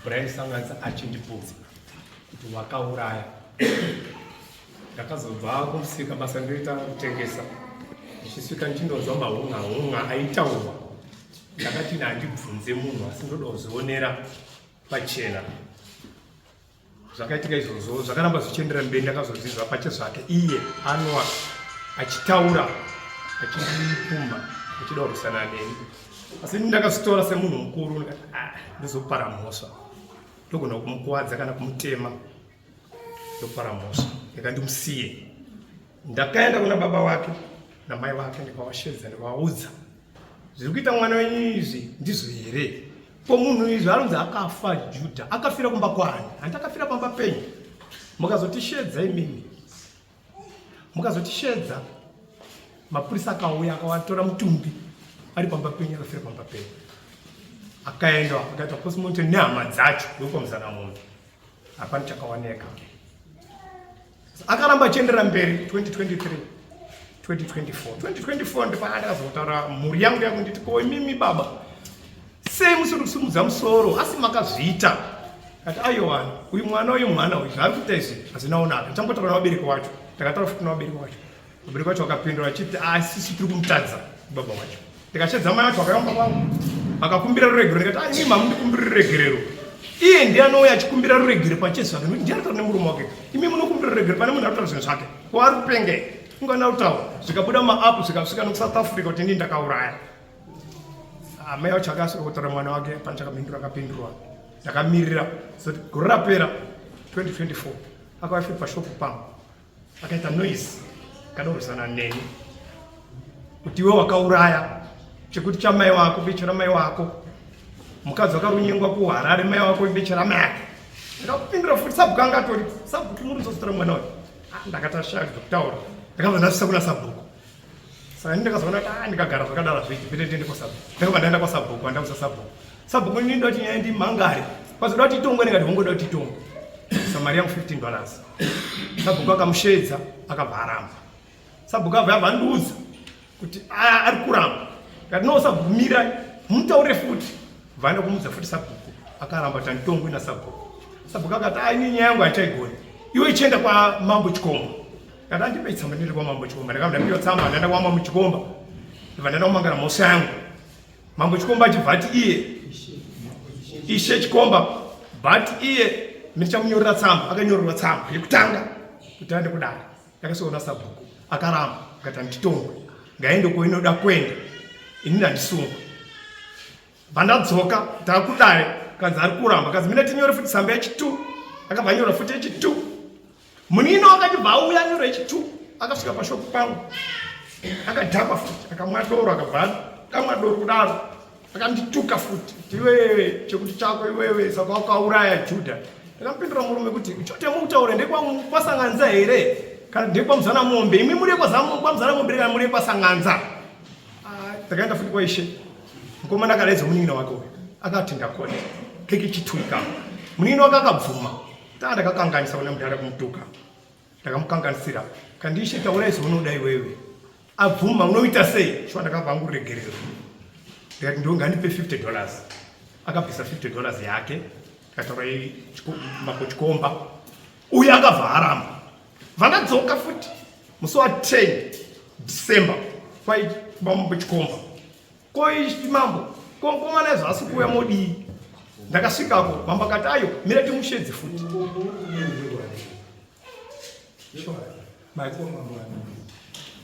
Brian Sanganza achindibvunza kuti wakauraya. Ndakazobva kumusika basa ndoita kutengesa ndichisvika ndichinonzwa mahunga hunga aitaurwa. Ndakati handibvunze munhu asi ndoda kuzvionera pachena. Zvakaitika izvozvo zvakaramba zvichiendera mberi, ndakazozvinzwa pachezvake iye anwa achitaura achindipumha achida kurwisana neni, asi ini ndakazvitora semunhu mukuru ndikati ah, ndozopara mhosva, ndogona kumukuwadza kana kumutema, ndopara mhosva, ndika ndimusiye. Ndakaenda kuna baba wake namai vake ndikavashedza ndikavaudza zviri kuita mwana wenyu izvi ndizvo here? Ko munhu izvi anonzi akafa Judha akafira kumba kwani? Hanti akafira pamba penyu? Mukazotishedza imimi, mukazotishedza mapurisa akauya akawatora mutumbi ari pamba penyu, akafira pamba penyu, akaenda akaita postmortem nehama dzacho ndokwamuzana mombe, hapana chakaoneka. Akaramba achienderera mberi 2023 2024 2024 ndipandakazotaura mhuri yangu yakunditi ko imimi baba sei musiri kusimudza musoro asi makazviita kati aiwa uyu mwana uyu mwana uyu zvaari kuita izvi hazvina unaka ndichambotaura navabereki wacho ndakataura futi navabereki wacho vabereki wacho vakapindura vachiti asisi ah, tiri kumutadza baba wacho Ndikashedza mai vacho vakayamba kwangu vakakumbira ruregerero ndikati ah imi mamundikumbira ruregerero iye ndiye anouya achikumbira ruregerero pachezi zvake nekuti ndiye aritaura nemurume wake imi munokumbira ruregerero pane munhu aritaura zvinhu zvake ko ari kupenge ungana kutaura zvikabuda maapu zvikasvika nokusouth africa kuti ndii ndakauraya amai vacho akasvika kutaura mwana wake pane chakamhindura akapindurwa ndakamirira so gore rapera 2024 akauya futi pashopu pangu akaita noise kanorwisana neni kuti iwe wakauraya chekuti chamai wako beche ramai wako mukadzi wakarunyengwa kuharare mai wako beche ramai ake ndakapindura futi sabhuku anga atori sabhuku muri uzozotora mwana uyu ah, ndakatashaya zvekutaura ndakabva ndasvisa kuna sabhuku saka ini ndakazoona kuti ah, ndikagara zvakadaro hazviiti pete ndiende kwasabhuku ndakabva ndaenda kwasabhuku andakuza sabhuku sabhuku ini ndoda kuti nyaya ndimhangare kwazoda kuti itongwe ndikati hongoda kuti itongwe samari yangu 15 dollars sabhuku akamusheedza akabva aramba sabhuku abva abva andiudza kuti ari kuramba ndikati no sabhuku mira mutaure futi bva kumuudza futi sabhuku akaramba kuti anditongwe nasabhuku sabhuku akati a ini nyaya yangu haichaigoni iwe ichienda kwamambo chikomba ndikati andipe tsamba ndiende kwamambo chikomba ndakabva ndapiwa tsamba ndaenda kwamambo chikomba ndibva ndaenda kumangara mhosva yangu Mambo Chikomba achibva ati iye Ishe Chikomba but iye ndichamunyorera tsamba akanyorerwa tsamba yekutanga kuti aende kudare ndakasoona sabhuku akaramba akati handitongwe ngaende kuinoda kuenda ini ndandisungwa vandadzoka takudare kanzi ari kuramba kanzi mina tinyore futi tsamba yechitu akabva anyora futi yechitu Munino akachibva auya anyora yechitu akasvika pashopu pangu akadhakwa futi akamwa doro akabva akamwa doro kudaro akandituka futi kuti iwewe chekuti chako iwewe saka wakauraya Juda. Ndakamupindura murume kuti chote mukutaura ndekwasanganza here kana ndekwamuzana mombe imwi muri kwamuzana mombe kana muri kwasanganza. Ah, takaenda futi kwaishe mukomana akadaidza munin'ina wake uyu akati ndakona keke chituika munin'ina wake akabvuma Taa ndakakanganisa kuna mudhara kumutuka. Ndakamukanganisira. Kandishe taura izvo unoda iwewe. Abvuma unoita sei? Shuwa ndakabva hangu ruregerero. Ndikati ndiwo ngandipe 50 dollars. Akabvisa 50 dollars yake. Ndikataura mambo Chikomba. Uyu akabva aramba. Vandadzoka futi musi wa 10 December kwai mambo Chikomba. Ko ichi mambo, ko mukomana izvo asi kuuya modii? Ndakasvikako, mambo akati ayo, mira timushedze futi.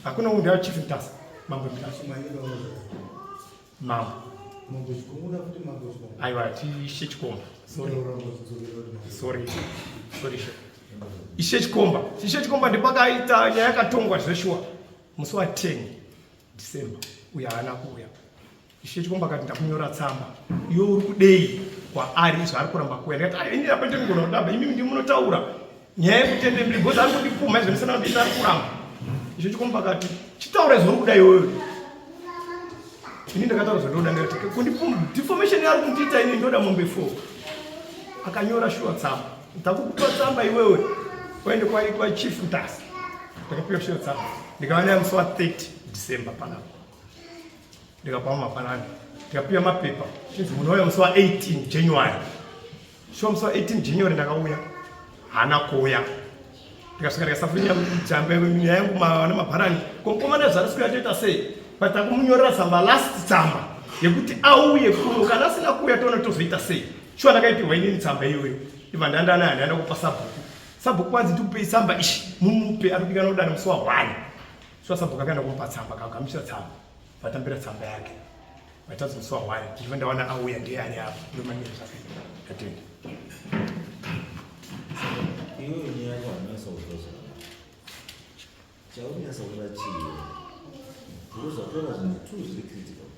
Hakuna unhu ya chief Mutasa, mambo Mutasa. Mambo. Aiwa, tishe Chikomba. Sorry. Sorry. Sorry. Ishe Chikomba. Ishe Chikomba ndipakaita nyaya yakatongwa zveshuwa musi wa 10. December uyo haana kuuya. Ishe Chikomba akati ndakunyora tsamba iwe uri kudei kwaari izvo ari kuramba kuuya. Ndikati ayo ini apa ndinogona kudamba imi ndimi munotaura nyaya yekutende mbiri because ari kundipumha izvo ndisana kuti ari kuramba. Ishe Chikomba akati chitaura izvo uri kuda iwewe. Ini ndakataura zvandoda ndikati kundipumha deformation yaari kundiita ini ndoda mombe 4. Akanyora shuwa tsamba. Ndakukupa tsamba iwewe uende kwa Chief Mutasa. Ndakapiwa shuwa tsamba. Ndikava naye musi wa 30 December panapa. Ndikapa mapalani. Ndikapiwa mapepa. Chinzi munouya musi wa 18 January. Shuwa musi wa 18 January ndakauya haana kuuya ndikasvika ndikasafunya jamba nyaya yangu nemabharani komukomana zvarisi kuya toita sei but takumunyorera tsamba last tsamba yekuti auye kuno kana asina kuuya toona tozoita sei shuwa ndakaipihwa inini tsamba iyoyo ibva ndandanayo ndaenda kupa sabhuku sabhuku kwanzi ndikupei tsamba ishi mumupe arikudikana kudana musi wa one shuwa sabhuku akaenda kumupa tsamba akagamuchira tsamba vatambira tsamba yake vatadza musi wa one ndichibva ndawana auya ndiye ari apo ndomamira zvakaita ndatenda iyoyo nyaya yako haunasa kuzwa zvakanaka chaunyasa kuda chii because zvatora zvinhu two zviri critical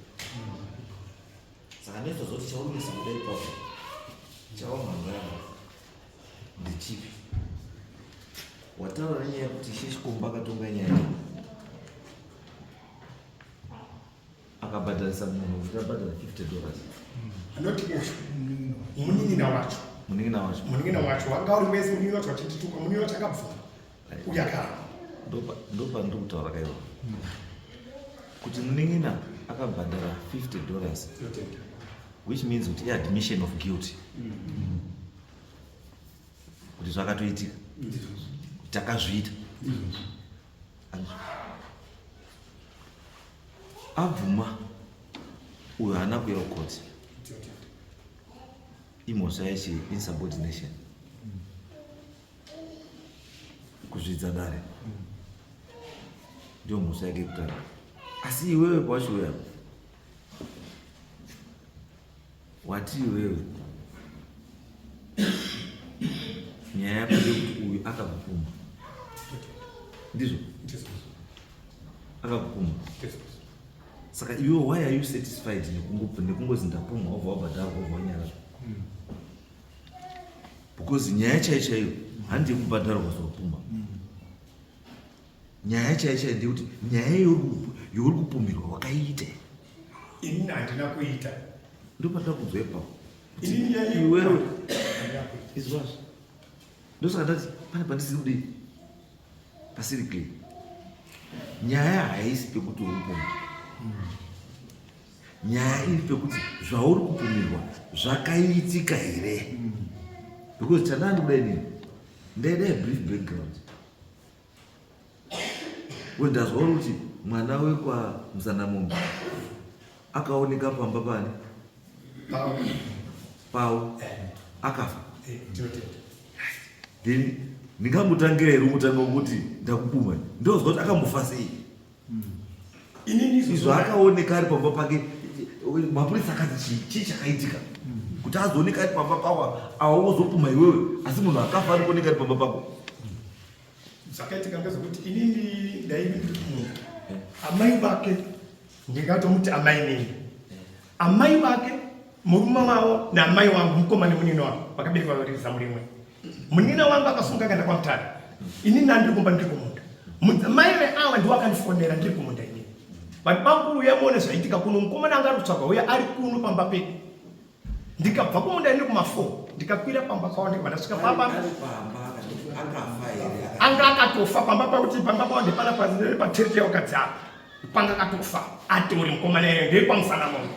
saka nezva zoti chaunyasa kuda ipapo chawamhangara ndechipi wataura nenyaya yekuti ishe chikomba akatonga nyaya akabhadharisa munhu kuti abhadhara 50 dollars anoti uyu munin'ina wacho munin'ina wacho munin'ina wacho wanga uri wese munin'ina wacho achitituka munin'ina wacho akabvuma uye akaramba ndopandiri kutaura kaiwa kuti munin'ina akabhadhara 50 dollars which means kuti iadmission of guilt kuti zvakatoitika takazviita abvuma uyo haana kuya kukoti imhosva yachi insubordination kuzvidza dare ndiyo mhosva yake yekutanga asi iwewe pawachiuya Wati iwewe nyaya yako ndeyekuti uyu akakupumha ndizvo akakupumha saka iwe why are you satisfied nekungozi ndapumha wabva wabhadharwa wabva wanyarara because nyaya chaiyo chaiyo handi yekubhadharwa zowapumha nyaya chaiyo chaiyo ndeyekuti nyaya youri kupumirwa wakaiita ini handina kuita ndopatida kunzwa ipapo iwewe izvazvo ndosaka ndati pane pandisiri kudii pasiri clear nyaya haisi pekuti uri kupumira nyaya iri pekuti zvauri kupumirwa zvakaitika here because chandaa ndikuda inini ndaida brief background We ndazwa uri kuti mwana wekwa Musanamombe akaoneka pamba pani pawo akafa. Eh, Then ndingamutangira here kutanga kuti ndakupuma ndozwa kuti akambofa sei izvo akaoneka ari pamba pake mapurisa akati chii chii chakaitika kuti azooneka ari pamba pako awozopuma iwewe asi munhu akafa ari kuoneka ari pamba pako Zvakaitika ndezvekuti inini ndaive ndiri kumunda amai vake ndingatomuti amai nini amai vake murume wavo naamai wangu mukoma nemunini wangu vakaberekwa vari zamu rimwe munina wangu akasunga akaenda kwamutare inini ndandiri kumba ndiri kumunda mudzimai veawa ndiwo akandifonera ndiri kumunda inini but bamkuru uya muone zvaitika kuno mukomana anga ari kutsvagwa uya ari kuno pamba pedu ndikabva kumunda ini kuma 4 ndikakwira pamba pavo ndikabva ndasvika pamba anga akatofa pamba pakuti pamba pavo ndepana pateriti yakadzi apa panga akatofa atori mukomana iye ndekwamusana mombe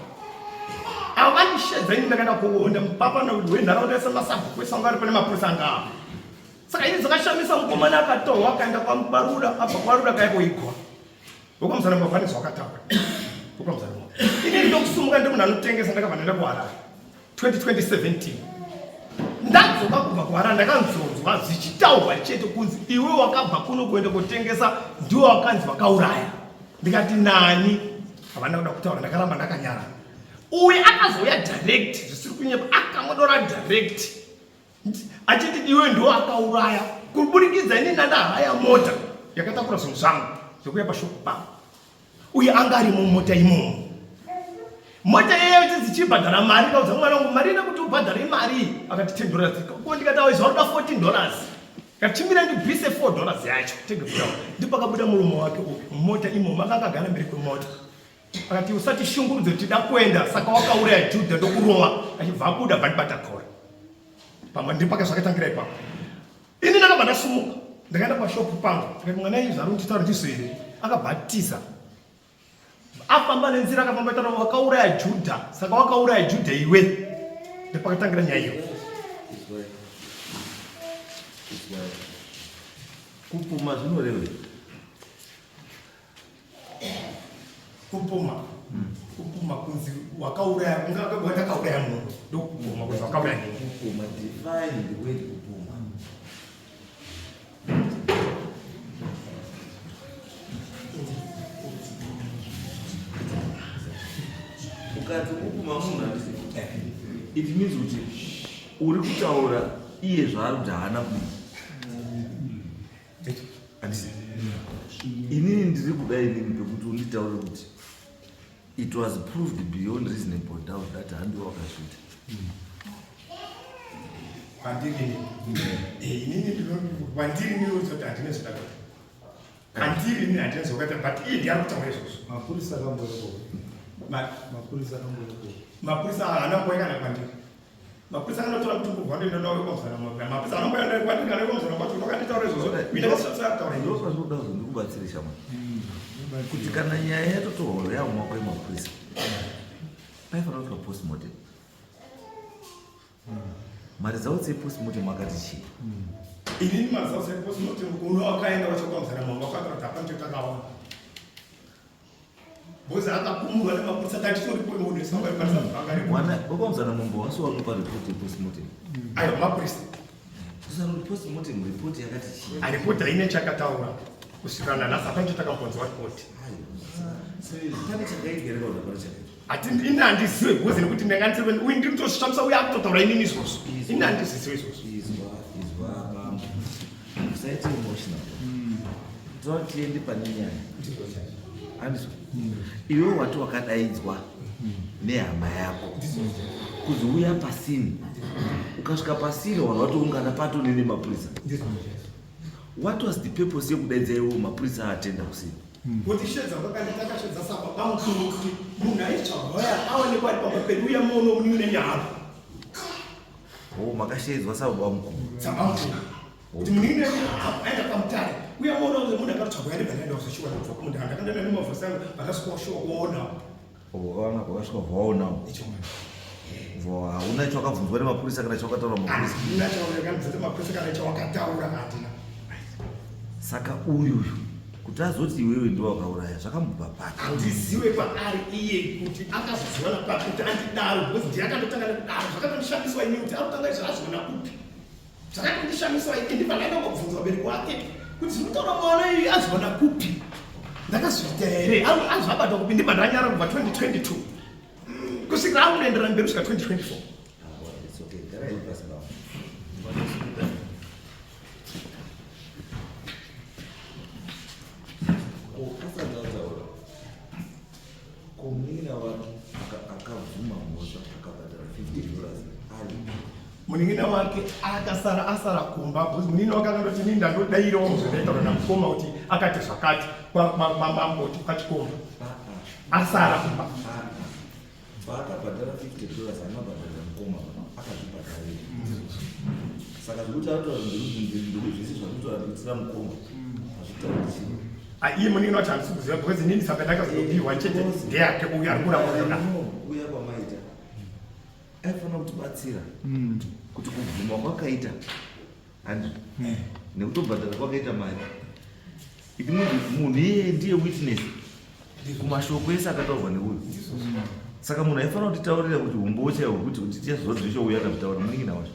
avo vandishedza ini ndakaenda kuonda mupapa wenharaunda yese masabhuku ese anga ari pane mapurisa anga apo saka ini dzakashamisa mukomana akatohwa akaenda kwaruda abva kwaruda kaya koigwa Wekwamusana mbavha nezvawakataura. Wekwamusana mbavha. Ini ndokusumuka ndi munhu anotengesa ndakabva ndaenda kuHarare. 2017. Ndadzoka kubva kuHarare ndakanzonzwa zvichitaurwa chete kunzi iwe wakabva kuno kuenda kotengesa ndiwe wakanzi wakauraya. Ndikati nani? Havana kuda kutaura ndakaramba ndakanyarara. Uyu akazouya direct zvisiri kunyepa akamodora direct. Achiti iwe ndiwo akauraya kuburikidza ini ndandahaya mota yakatakura zvinhu zvangu zvekuya pashopu pangu uye anga ari mumota imomo mota iyeyo tidzichibhadhara mari kaudza mwana wangu mari ina kuti ubhadhare imari akati 10 dollars ko ndikati awo izvaruda 14 dollars kachimira ndibvise 4 dollars yacho tege kutaura ndipo pakabuda murume wake uyu mumota imomo akanga agara mberi kwemota akati usatishungurudze tida kuenda saka wakauraya judha ndokurova achibva abuda bhandibata kora pamba ndipo pake zvakatangira ipapo ini ndakabva ndasumuka ndakaenda pashopu pangu ndikati mwana izvi ari kunditaura ndizvo here akabva atiza afamba nenzira akafamba taura wakauraya judha saka wakauraya judha iwe ndopakatangira nyaya iyo Izwai. Izwai. Kupuma zvinorevei? Kupuma. Kupuma kunzi wakauraya, ndakauraya munhu. Ndokupuma kunzi wakauraya munhu. Kupuma, define the word kupuma. Ukati kupuma munhu handisi. It means kuti uri kutaura iye zvaari kuti haana kudii. Handisi. Inini ndiri kuda inini pekuti unditaure kuti it was proved beyond reasonable doubt that handiwe wakazviita. Kwandiri eh, inini kwandiri ndinoudza kuti handine zvandakaita. Kwandiri inini handine zvakaita but iye ndiye ari kutaura izvozvo. Mapurisa akamboyeko. Mapurisa akamboyeko. Mapurisa haana kuuya kana kwandiri. Mapurisa akanotora mutumbu wandoenda nawo kwamuzana mabva. Mapurisa anomboenda kwandiri kana kwamuzana kwacho vakanditaura izvozvo. Mina ndasatsa kutaura izvozvo. Ndopazvinoda kuti ndikubatsire shamwari. Kuti kana nyaya yatotorwa yamumaoko emapurisa paifanira kuitwa postmortem. Maresults epostmortem akati chii? Inini maresults epostmortem kuno akaenda wacho kwamuzana mabva akataura kuti hapana chatakaona. Because akakumurwa nemapurisa tatitoripo imonesa vaikwanisa kubanga Mwana wekwamuzana mombo wasi wanopa report yepostmortem. Ayo mapurisa. Kusana kuti postmortem report yakati chii? Report haine chakataura kusvika nanhasi hapana chatakambonzwa report. Pane chakaitika here kana kuti hapana chakaitika? Ati ini handizive because nekuti ndanga ndisiri uyu ndiri kutozvishamisa uye akutotaura inini izvozvo. Ini handizive izvozvo. Izwa, izwa bambo. Usaite emotional. Toda tiende pane nyaya. Andizvo. Iwe wati wakadaidzwa nehama yako kuzi uya pasini. Ukasvika pasini vanhu vatoungana patone nemapurisa. What was the purpose yekudaidza iwo mapurisa atenda kusini? Kuti shedza kwakandi takashedza sababa mukuru kuti munhu aitsvagwa uya aonekwa ari pamba pedu uya muono munini nenyama. Oh, makashedzwa sababa mukuru. Sababa mukuru. Kuti munini aenda pamutare uya muono kuti munhu akatsvagwa yandibva ndaenda kuzoshuwa kubva kumunda ndakandenda nemavhesi angu vakasvika kushuwa kuona. Oh, wakaona kwakasvika vaona. Hauna chawakabvunzwa nemapurisa kana chawakataura mapurisa. Handina chawakabvunzwa nemapurisa kana chawakataura handina. Saka uyu kuti azoti iwewe ndiwe wakauraya zvakambobva papi? Handiziwe paari iye kuti akazozviwana papi kuti andidaro because ndiye akandotanga nekudaro zvakatondishamiswa ini kuti arikutanga izvi azviona kupi. Zvakatondishamiswa ini ndibva ndaenda kobvunza vabereki wake kuti zvinotaura mwana iyi azviona kupi. Ndakazviita here azvabatwa kupi ndibva ndanyara kubva 2022 kusvikira akunoenderera mberi kusvika 2024. It's okay. Garai pasi baba. Ko asati ataura ko munin'ina wake akabvuma mhosva akabhadhara 50 dollars ari munin'ina wake akasara asara kumba because munin'ina wake akandoti ini ndandodairawo zvandaitaura namukoma kuti akati zvakati kwamambo kuti kwachikomba asara kumba. Paakabhadhara 50 dollars haana kubhadharira mukoma akazvibhadharira. Saka zvekuti anotaura ndikuzvisi zvanotaura ndikuitira mukoma hazvitauri chinhu. Iye munin'ina wacho handisi kuziva because inini saka ndakazopihwa chete ndeyake uyu ari kuramba kuda. Uya kwamaita aifanira kutibatsira kuti kubvuma kwakaita handi nekutobhadhara kwakaita mari it means munhu iyeye ndiye witness kumashoko ese akataurwa neuyu. Saka munhu aifanira kutitaurira kuti umbowo chaiwo kuti kuti tichazozwa uyu akazvitaura munin'ina wacho.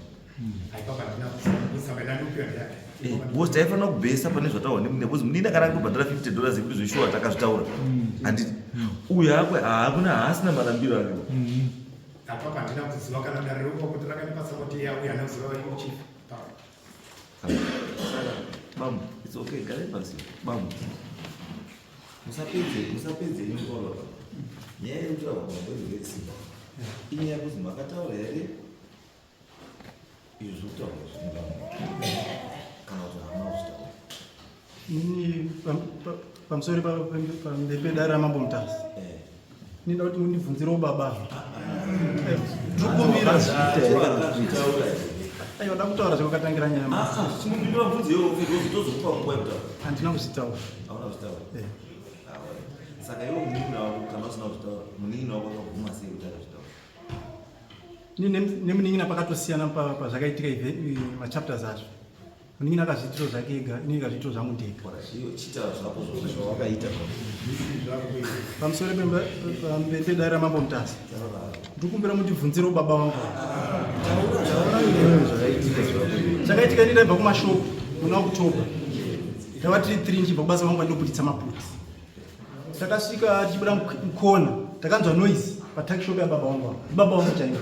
Because taifanira kubhesa pane zvataurwa nemunina because munin'ina kana akutobhadhara 50 dollars yekuti zveshuwa takazvitaura. Handiti uyu hakwe haakuna haasina marambiro ake. Apa handina kuziva kana dare ropa kuti rakandipa sapoti yauya anoziva chief. Saka bambo, it's okay, garai pasi bambo. Musapedze, musapedze ini kutaura. Nyaya iri kutaurwa pambo is very simple. Inyaya yekuti makataura here izvo zviri kutaurwa zvino kana kuti hamuna kuzvitaura. Ini pamusoro pamberi pedare ramambo Mutasa. Ndinoda kuti mundibvunzirewo baba. Ndikumbira. Aiwa, nda kutaura zvakakatangira nyaya. Chimupindura mubvunzo iwowo tozokupa nguva yekutaura. Handina kuzvitaura. Hauna kuzvitaura? Saka iwe munin'ina wako kana usina kuzvitaura, munin'ina wako akabvuma sei kuti akazvitaura? Ini nemunin'ina pakatosiyana pazvakaitika machapters acho. Munin'ina akazviitiro zvake ega, ini ndikazviitiro zvangu ndega. Pamusoro pamberi pedare raMambo Mutasa. Ndikumbira mundibvunzirewo baba vangu. Chakaitika ini ndaibva kumashopu muna October. Tava tiri 3 ndichibva kubasa kwangu kwandinobuditsa maputi. Takasvika tichibuda mukona takanzwa noise patakishop yababa vangu ava. Ndibaba vangu chaivo.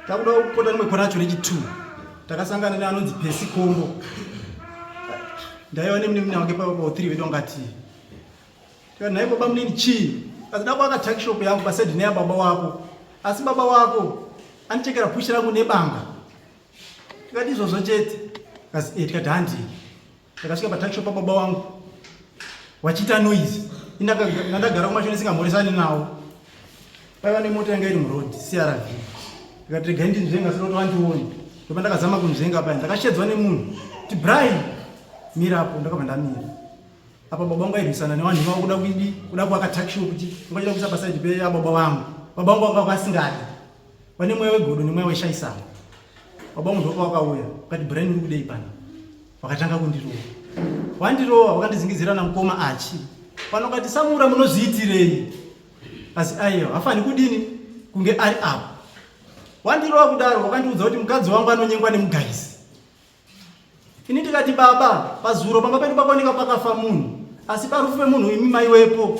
Takuda kupota rimwe kona racho rechi2. Takasangana neanonzi Percy Kombo. Ndaiva nemunin'ina wake pa 3 vedu angati. Tikati nhai baba munini chii? Asi da kuaka tuckshop yangu paside neya baba wako. Asi baba wako andichekera push rangu nebanga. Tikati izvozvo chete. Kasi eh tikati handii. Ndakasvika patuckshop pababa wangu. Wachiita noise. Ndakagara kumashure ndisingamhoresani nawo. Paiva nemota yanga iri muroad CRV. Ndikati regai ndinzvenga saka kuti vandione. Ndopa ndakazama kunzvenga paya ndakashedzwa nemunhu. Kuti Brian mirapo ndakabva ndamira. Apa baba vangu airwisana nevanhu ivavo kuda kuidi kuda kuaka tuckshop kuti ungachida kuisa paside peya baba vangu. Baba vangu vanga vasingadi. Vane mweya wegodo nemweya weshaisano. Baba vangu ndopa vakauya vakati Brian uri kudei pana. Vakatanga kundirova. Wandirova vakandizingidzira namukoma Achi. Pano kati Samura munozviitirei? Asi aiwa hafani kudini kunge ari apo. Wandirova kudaro wakandiudza kuti mukadzi wangu anonyengwa nemugaisi. Ini ndikati baba, pazuro pamba pedu pakaoneka pakafa munhu, asi parufu pemunhu imi maiwepo.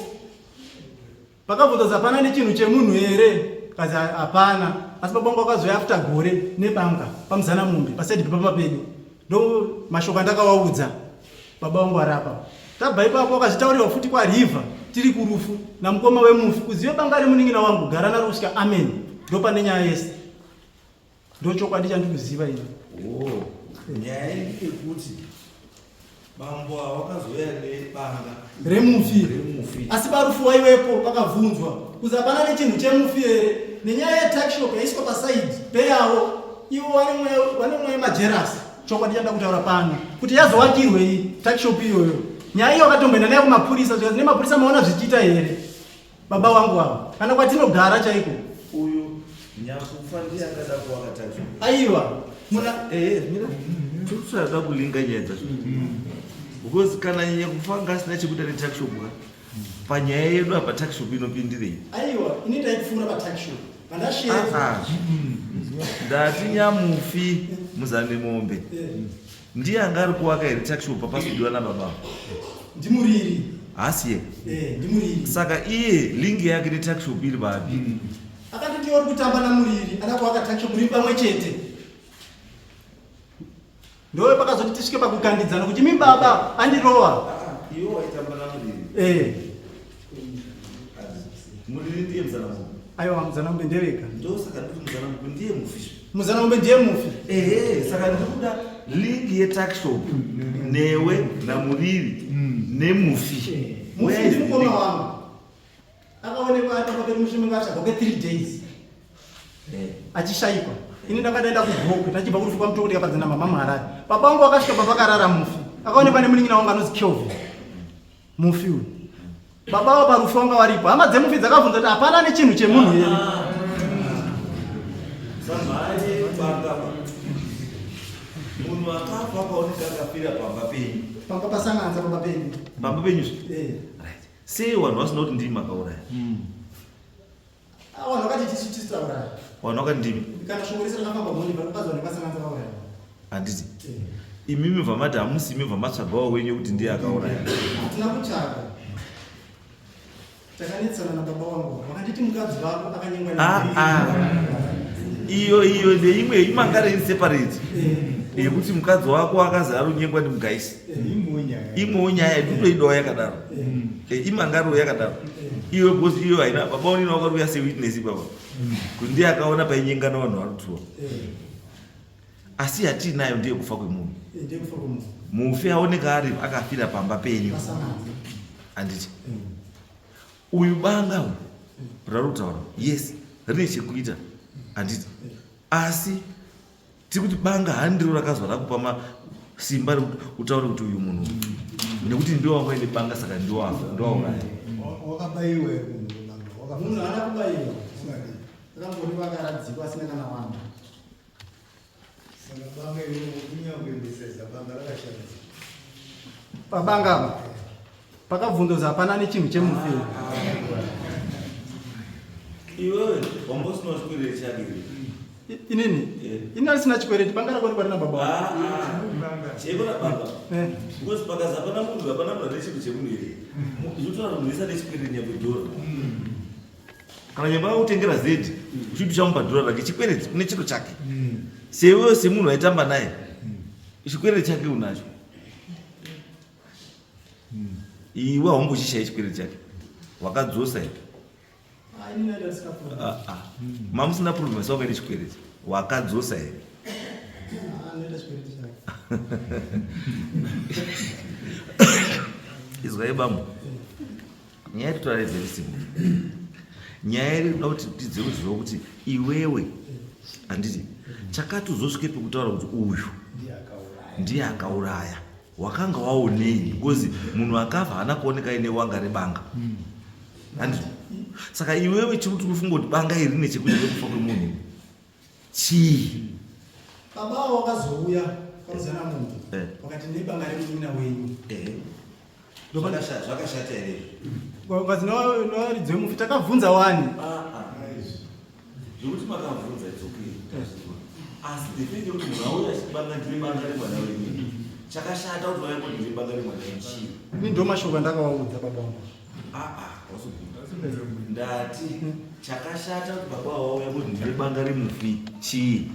Pakabvunza kuti hapana nechinhu chemunhu here? Kazi hapana. Asi baba vangu vakazouya after gore nebanga pamuzana mombe pasaidi pepamba pedu. Ndo mashoko andakawaudza baba vangu vari apa. Tabva ipapo wakazvitaurirwa futi kwaRiver tiri kurufu namukoma wemufi kuzive banga remunin'ina wangu gara naro kusvika amen. Ndopane nyaya yese. Ndochokwadi chandikuziva ini. Oh, nyaya iri yekuti bambo ava vakazouya nebanga remufi remufi asi parufu waiwepo pakabvunzwa kuzi hapana nechinhu chemufi here nenyaya yetuckshop yaiswa pasaidi peyavo ivo vane mweya majerasi chokwadi chanda kutaura pano kuti yazowakirwei tuckshop iyoyo nyaya iyo vakatomboenda nayo kumapurisa zvikanzi nemapurisa maona zvichiita here Baba wangu ava kana kwatinogara chaiko. Uyu nyakufa ndiye akada kuwaka taxi. Aiwa. Muna eh mira. Tutsada kulinga nyaya dzacho. Because kana nyakufa anga asina chekuita ne tax shop ka. Panyaya yedu apa tax shop inopindirei? Aiwa, ini ndaipfuura pa tax shop. Pandashedzwa. Ah, ah. Ndati nyamufi muzane mombe. Eh. Ndiye anga ari kuwaka here tuckshop papasudiwa nababa? Ndimuriri. Haasi ye? Eh, ndimuriri. Saka iye link yake netuckshop iri papi? Mm. Akati ndiye uri kutamba namuriri, ada kuwaka tuckshop muri pamwe chete. Ndowe pakazoti tisvike pakukandidzana kuti mi baba andirowa. Ah, iwe waitamba namuriri. Eh. Muriri ndiye muzana Aiwa Muzanamombe ndevega. Ndosaka ndiri Muzanamombe ndiye mufi. Muzanamombe ndiye mufi. Ehe, saka ndiri kuda link yetuckshop newe naMuriri nemufi. Mufi ndi mukoma wangu. Akaonekwa ari pamba pedu mushure menge atsvagwa kwe 3 days. Eh. Achishaikwa. Ini ndakadaenda kuGokwe tachibva kurufu kwaMutoko ndikapadzana mama muHarare. Baba vangu vakasvika papakarara mufi. Akaonekwa nemunin'ina wangu anonzi Kelvin. Mufi uyu. Baba avo parufu vanga varipo. Hama dzemufi dzakabvunza kuti hapana nechinhu chemunhu here. Samhanye banga munhu akafa akaoneka akafira pamba penyu. Pamba pasanganza pamba penyu. Pamba penyu zve? Eh. Right. Sei vanhu vasina kuti ndimi makauraya? Ah, vanhu vakati tisu tisu tauraya. Vanhu vakati ndimi. Kana shoko rese rakafamba mhoni panopazi vanhu vasanganza vauraya. Handiti. Eh. Imimi bva mati hamusi imi bva matsvagawo wenyu kuti ndiye akauraya. Hatina kutsvaga. Takanetsana nababa wangu. Vakanditi mukadzi vako akanyengwa Ah ah. Iyo iyo ndeimwe imangare iri separate. Eh. Yekuti mukadzi wako akazi aronyengwa ndimugaisi. Eh. Imwewo nyaya ndinoidawo yakadaro. Eh, imangaro yakadaro. Iwe because iyo haina baba unina wakaruya sewitness baba. Kuti ndiye akaona painyengana vanhu varutuwa. Asi yatiinayo ndiye kufa kwemunhu. Mufi aoneka ari akafira pamba penyu. Handiti. Uyu banga uyu rari kutaura yes rine chekuita handiti asi tiri kuti banga handiro rakazwa rakupa masimba rekuti utaure kuti uyu munhu nekuti ndiwo wanga uine banga saka ndiwo afa ndiwo auraya Wakabaiwa here munhu banga? Munhu haana kubaiwa. Akangori vakaradzikwa asina kana wanga. Saka banga iroro kunyangwe kuendesesa banga rakashandiswa. Pabanga apa pakabvunzoza hapana nechinhu chemufi. Iwewe wanga usina chikwereti chake here? Inini? Eh. Ini asina chikwereti banga rako rina baba wangu. Ah, ah. Cheko na baba. Eh. Because pakazi hapana munhu hapana munhu ane chinhu chemunhu here. Unotaura munhu wese ane chikwereti nyangwe dhora. Kana nyangwe akutengera zedi, uchiti uchamupa dhora rake chikwereti une chiro chake. Sewewe semunhu waitamba naye, chikwereti chake unacho. Iwe haumbochishaya chikwereti chake. Wakadzosa here? Ah, ah. Mamusina problem asi wakaita chikwereti. Wakadzosa here? Izwai bambo. Nyaya iri kutaura very simple. Nyaya iri kuda kuti tidze kuziva kuti iwewe handiti chakati uzosvike pekutaura kuti uyu ndiye akauraya wakanga waonei because munhu akafa haana kuoneka aine wanga rebanga handiti saka iwewe chiri kuti ufunga kuti banga iri rine chekuita nekufa kwemunhu chii Baba avo vakazouya kwaMuzana Mombe Eh. vakati nebanga remunin'ina wenyu. Ehe. Zvakashata here izvi? Vakati nevaridzi vemufi takabvunza wani. Ah, ah. Zvekuti makabvunza it's okay. Asi the fact yekuti munhu auya achibanga ndine banga remwana wenyu. Chakashata kuti vauya kuti ndine banga remwana wenyu chii? Ini ndo mashoko andakavaudza baba vangu. Ah, ah, wasubvunza. Ndati chakashata kuti baba vauya kuti ndine banga remufi chii?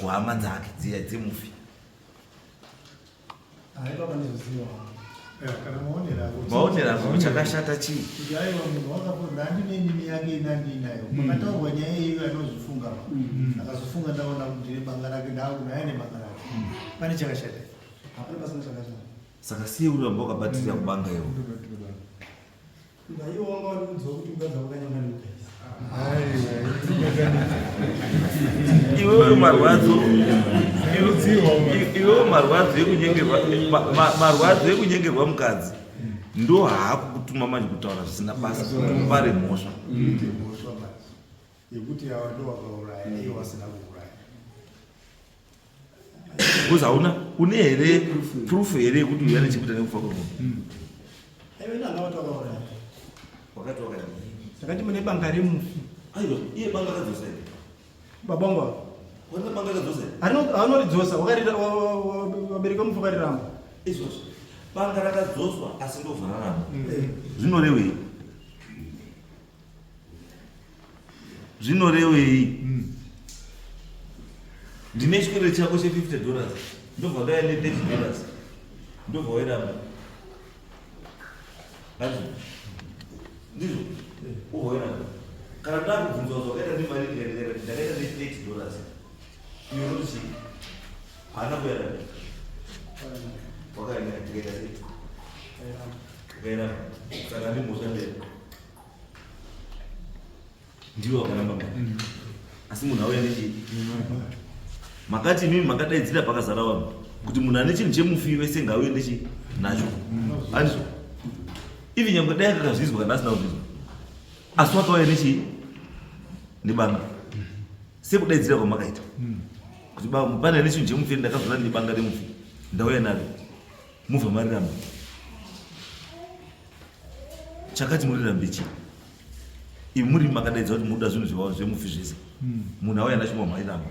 Kuhama dzake dziya dzemufi. Hayi baba ndizoziva. Kana maonero ako. Maonero ako chakashata chii? Kuti aiwa munhu wakapona handine nini yake ina ndiinayo. Pakataurwa nyaya iyoyo anozvifunga. Akazofunga ndaona kuti ndine banga rake ndakunaye nebanga rake. Pane chakashata. Hapana pasina chakashata. Saka siye uramba wakabatirira kubanga iwo. Iwo wanga wandikudzwa kuti mukadzi wako kanyanga nemukaisi. Iwewe marwadzo iwewe marwadzo ekunyengerwa marwadzo ekunyengerwa mukadzi ndo haakukutuma manje kutaura zvisina basa kuti upare mhosva. Mhosva manje yekuti ava ndo vakauraya ivo vasina kuuraya. Because hauna une here proof here yekuti uyu ane chekuita nekufa kwemunhu? Aiwa ini handina kuti wakauraya. Wakati wakadii? Ndakati mune banga remufi. Aiwa iye banga akadzosa here? Baba vangu ava. Wana banga akadzosa here? Anoridzosa wakarira vabereki vemufi vakariramba. Izvozvo. Banga rakadzoswa asi ndobva raramba. Zvinorevei? Zvinorevei? Ndine chikwereti chako che 50 dollars. Ndobva ndauya ne 30 dollars. Ndobva wairamba. Handizvo? Ndizvo? Ubva wairamba. Kana ndakubvunzwa zvakaita nemari ndikaita ndakaita ne 30 dollars. Iwe unoti chii? Haana kuuya nayo. Wakaenda tikaita sei? Ukairamba. Saka ndimhosva mberi. Ndiwo wakaramba mari. Asi munhu auya nechii? Makati imimi makadaidzira pakazara vanhu kuti munhu ane chinhu chemufi wese ngauye nechii nacho. Handizvo? Even nyangwe dai akakazvizwa kana asina kuzvizwa. Asi wakauya nechii? Nebanga. Sekudaidzira kwamakaita. Kuti pane nechinhu chemufi ndakazona nebanga remufi. Ndauya naro. Mubva mariramba. Chakati murirambe chii? Imi muri makadaidza kuti muda zvinhu zvavo zvemufi zvese. Munhu auya nacho mariramba.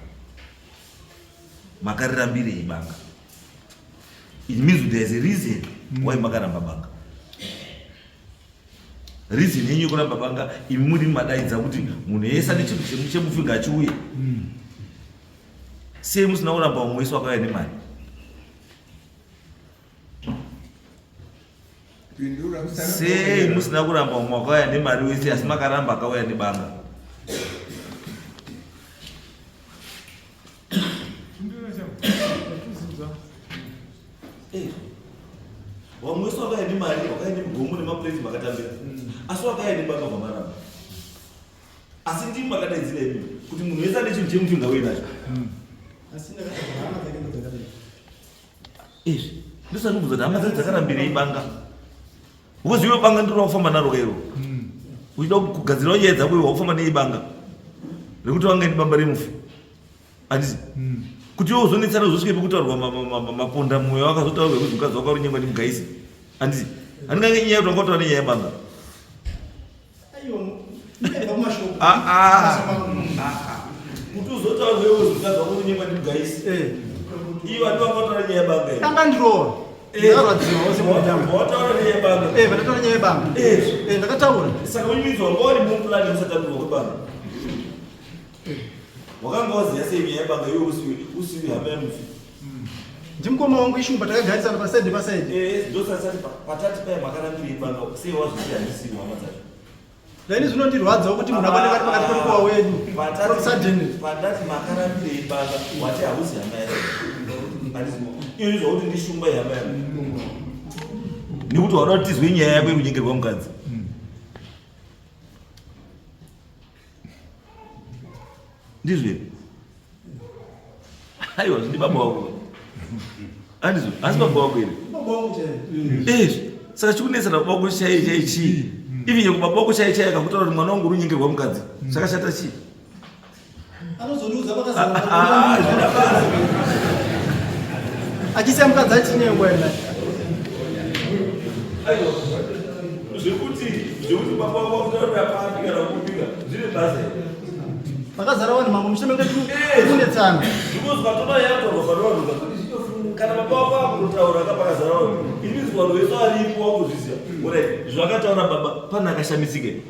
Makarirambirei banga? It means there is a reason why makaramba banga. Reason yenyu yekuramba banga imi muri madaidza kuti munhu yese ane chinhu chemufi ngachiuye. Sei musina kuramba mumwe wese wakauya nemari? Sei musina kuramba umwe wakauya nemari wese asi makaramba akauya nebanga? Vamwe wese wakauya nemari wakauya nemugomo nemapureti makatambira asi wakauya nebanga vamaramba. Asi ndimi makadaidzira imi kuti munhu wese ane chinhu chemufi ngauye nacho. Asi ndakati hama dzake ndodzakadai. Izvi ndosati kubvunza kuti hama dzake dzakarambirei banga. Because iwe banga ndiro rakufamba naro kairo. Uchida kugadzirawo nyaya dzako iwe wakufamba neibanga rekuti wanga ine bamba remufi. Handiti? Kuti iwe uzonetsana uzosvike pekutaurwa maponda mwoyo wakazotaurwa kuti mukadzi wako ari nyengwa nemugaisi. Handiti? Handingange nyaya yekuti wanga wataura nenyaya yebanga. Ah, ah. Kuti uzotaurwa iwe kuti mukadzi wako uri nyengwa nemugaisi. Iwe handi wanga wataura nenyaya yebanga here? Anga ndiroora. Ndakarwadziwa wose mudambo. Wataura nenyaya yebanga. Eh, ndakataura nyaya yebanga. Eh, ndakataura. Saka unyumidzwa wanga uri muplan usatambirwa kwebanga. Wakanga waziya sei nyaya yebanga iwe usiwi hama yemufi? Ndimukoma wangu Ishumba takagarisana pasaidi pasaidi. Eh, ndosasati patati paye makarambirei banga sei wazvisiya handisiwi hama dzacho. Then zvinondirwadzawo kuti munhu akwanenge ari pakati pemukowa wedu. From suddenly. Pandati makarambirei banga wati hauzi hama yacho. Handisi iyo izwa kuti ndishumba ihama yako. Nekuti wada kuti tizwe nyaya yako yekunyengerwa mukadzi. Ndizvo here? Aiwa zvindi baba wako. Andizvo, asi baba wako here? Baba wangu chaiye. Eh, saka chikunetsa na baba wako chaiye chaiye chii? Even nyangwe baba wako chaiye chaiye akakutaura kuti mwana wangu uri kunyengerwa mukadzi. Zvakashata chii? Anozondiudza Ah, pakazara. zvina basa. Achisiya mukadzi achinyengwa ena. Aiwa. Zvekuti baba wako vakutaurira papi kana kupika zvine basa here? Pakazara vanhu mambo mushure menge kunetsana. Because ukatoona yataurwa panowanuka kana baba wako akutotaura ka pakazara vanhu it means vanhu vese varipo wakuzviziva. Alright, zvakataura baba pane akashamisika here?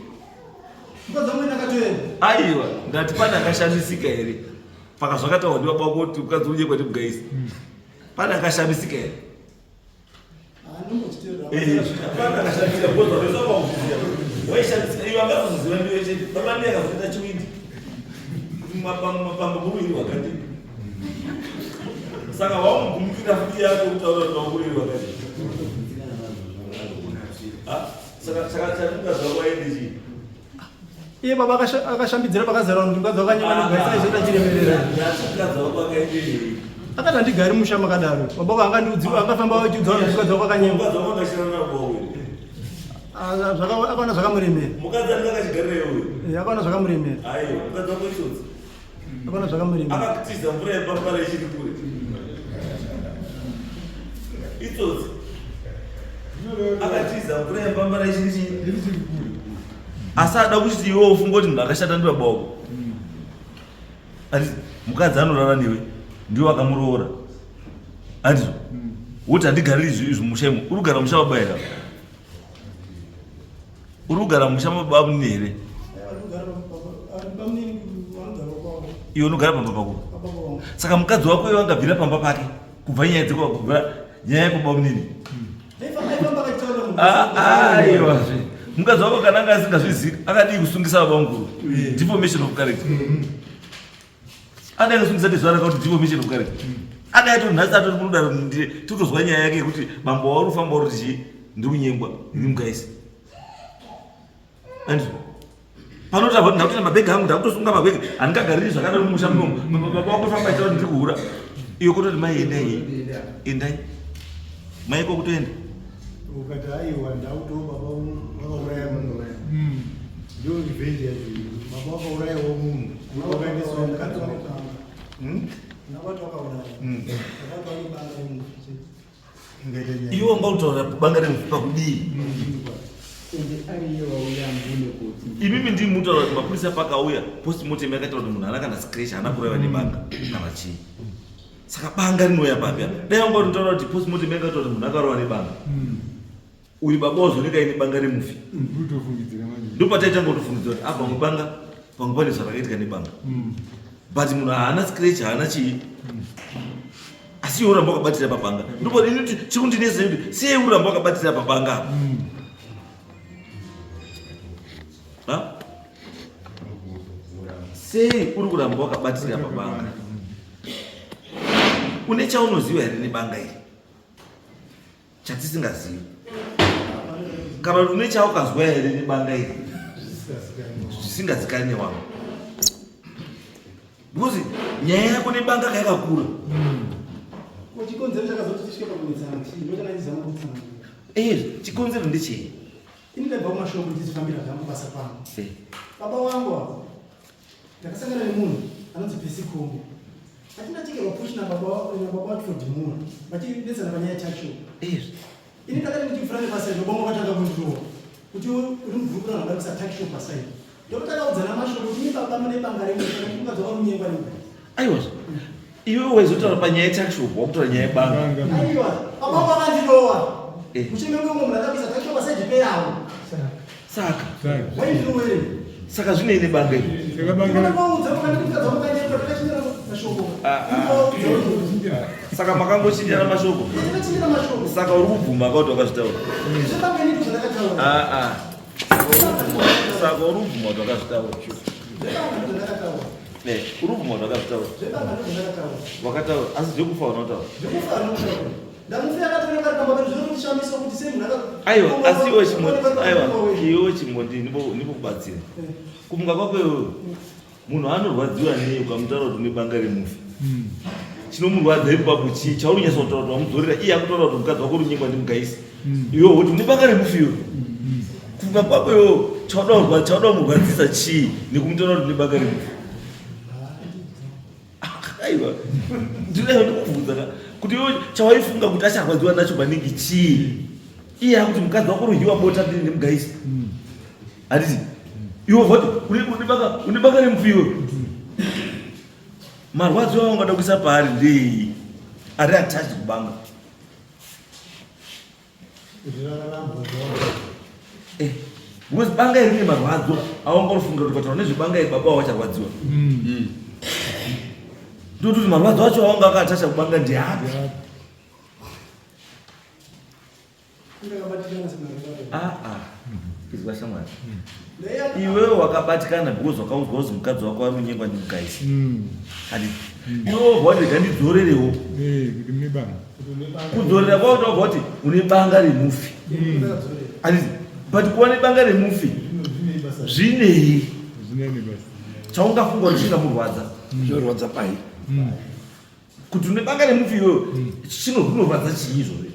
Mukadzi wangu ena akatoenda. Aiwa, ndati pane akashamisika here? Paka zvakataurwa ndibaba wako kuti mukadzi unyengwa ndimugaisi. Pane akashamisika here? Haanongochiteerera. Hapana akashamisika because vanhu vese vakuzviziva. Waishamisika iwe akazozviziva ndiwe chete. Baba ndiye akazoita chiwindi. Kuti mapambo murwiri wakadii. Saka wamugumukira futi yako kutaura kuti wakuriri wakadii. Ah, saka saka saka mukadzi wako aende chii? Iye baba akashambidzira pakazara vanhu kuti mukadzi wakanyengwa nemugaisi aizoita chiremerera. Ndati mukadzi wako akaenderei? Akati handigari musha makadaro. Baba wako angandiudzi angafamba achiudza vanhu kuti mukadzi wako akanyengwa. Mukadzi wako akashirana nababa wako here? Ah, akaona zvakamuremera. Mukadzi anenge akachigarira iwe. Eh, akaona zvakamuremera. Aiwa, mukadzi wako itsotsi. Akaona zvakamuremera. Akakutiza mvura yepapara ichiri kure. Itsotsi. Akatiza mvura yepambara ichiri chii? Asi ada kuti iwe ufunge kuti munhu akashata ndibaba wako. Ati mukadzi anorara newe ndiwe wakamuroora. Andizvo? Woti handigariri izvi musha imo. Uri kugara musha baba here? Uri kugara musha baba munini here? Iwe unogara pamba pako. Saka mukadzi wako iwe angabvira pamba pake kubva nyaya dzeko kubva nyaya yekubaba munini. Aiwa zve. Mukadzi wako kana anga asingazvizivi akadii kusungisa baba mukuru. Deformation of character. Adai kusungisa tezvara kuti deformation of character. Adai atori nhasi atori kudaro totozwa nyaya yake yekuti mambo wauri kufamba uri chii ndiri kunyengwa ndiri mukaisi. Andizvo. Panotaurwa kuti ndakutoenda mabhegi angu ndakutosunga mabhegi handingagariri zvakadaro mumusha munomu. Baba wako famba achitaura kuti ndiri kuhura. Iyo kutoti mai endai endai. Mai kwakutoenda. Ukati aiwa ndakuto baba vakauraya munhu. Ndio revenge yacho. Baba vakaurayawo munhu. Wakaendesawo mukadzi wako. Ingaita nyaya. Iwe wanga kutaura banga remufi pakudii? Ende ariye wauya mbune kuti Imimi ndimi mutaura kuti mapurisa pakauya postmortem yakataura kuti munhu haana kana scratch haana kuraiwa nebanga kana chii. Saka banga rinouya papi apa? Dai wanga unotaura kuti postmortem yakataura kuti munhu akarova nebanga. Uyu baba wazooneka aine banga remufi. Ndopataitanga kutofungidzira kuti apa pamwe banga pamwe pane zvarakaitika nebanga. But munhu haana scratch haana chii. Asi iwe uramba wakabatira pabanga. Ndipo inoti chikundinetsa kuti sei uramba wakabatira pabanga apa? Ha? Sei uri kuramba wakabatira pabanga? Une chaunoziva here nebanga iri? Chatisingazivi. Kana kuti une chaukazwa here nebanga iri? Zvisingazikani nevamwe. Because nyaya yako nebanga yakakura. Chikonzero chakazoti tisvike pakunetsana chii? Ndochana ndizama kutsanangura. Eh, chikonzero ndechei? Ini ndabva kumashoko ndichifambira zvangu basa kwangu. Baba wangu ava ndakasangana nemunhu anonzi Percy Kombo. Atindachekerwa push nababa nababa Watford Moore vachinetsana panyaya yetuckshop. Ini ndakati ndichipfuura nepaside baba vangu vakatanga kundirova kuti uri mugroup revanhu vanoda kuisa tuckshop paside. Ndopatakaudzana mashoko kuti imi baba mune banga renyu kana mukadzi wakamunyengwa nemukadzi. Aiwa iwe waizotaura panyaya yetuckshop wakutaura nyaya yebanga. Aiwa baba vangu vakandirova. Eh. Mushe mengu umwe munhu akabisa tuckshop paside peyavo. Saka Waindirowere. saka zvinei nebanga iri? Saka banga Ndinovaudza vakanditi mukadzi wangu akanyengwa takachinjana mashoko. Ah, ah. Ndinovaudza. Saka makangochinjana mashoko. Takachinjana mashoko. Saka uri kubvuma ka kuti wakazvitaura? Zvebanga ini ndozvandakataura. Ah, ah. Saka uri kubvuma kuti wakazvitaura. Zvebanga ndozvandakataura. Eh, uri kubvuma kuti wakazvitaura. Zvebanga ndozvandakataura. Wakataura asi zvekufa unotaura. Zvekufa anotaura. Ndamufi akatora kari kamba kari zvinotoshamisa kuti sei munhu aka Aiwa, asi iwe chimbo aiwa, iwe chimbo ndimbokubatsira. Kumuka kwako iwewe munhu anorwadziwa nei ukamutaura kuti une banga remufi? Chinomurwadza ipapo chii? Chauri kunyatsa kutaura kuti wamudzorera iye akutaura kuti mukadzi wako uri kunyengwa ndimugaisi. Iwe woti une banga remufi iwe. Kufunga kwako iwewe chauda kurwa- chauda kumurwadzisa chii nekumutaura kuti une banga remufi? Aiwa, ndinayo ndikubvunza ka kuti iwe chawaifunga kuti acharwadziwa nacho maningi chii? Iye akuti mukadzi wako urudyiwa bota ndini nemugaisi. Handiti? Iwe voti une banga remufi iwe. Marwadzo aungada kuisa paari ndei? Ari attached kubanga. Eh, because banga iri rine marwadzo aungarufungira kuti ukataura nezvebanga iri baba wacharwadziwa. Ndoti marwadzo acho aunga akatacha kubanga ndeapi? Ah, ah. Izwa shamwari. Iwewe wakabatikana because wakaudzwa kuzi mukadzi wako ari kunyengwa ndimugaisi. Handiti? Iwewe wobva wati rega ndidzorerewo. Eh, kuti mune banga. Kudzorera kwako wobva wati une banga remufi. Handiti? But kuva nebanga remufi zvinei? Zvinei nebasa. Chaungafunga kuti chingamurwadza. Zvinorwadza pai? Kuti une banga remufi iwewe chinorwadza chii izvozvo?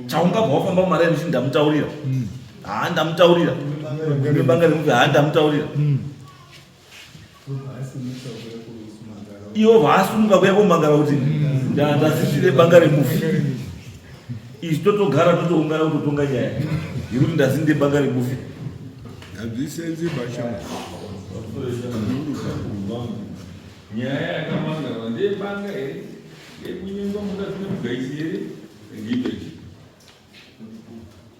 Chaungabva wafamba mumaraini uchiti ndamutaurira. Haa ndamutaurira. Une banga remufi haa ndamutaurira. Iwo vaasumuka kuya komangara kuti ndazisire banga remufi. Isu totogara totoungana kutotonga nyaya yekuti ndazinde banga remufi. Hazvisenzi basha. Nyaya yakamangarwa ndeyebanga here? Ndeyekunyengwa mukadzi nemugaisi here? Ngeipi?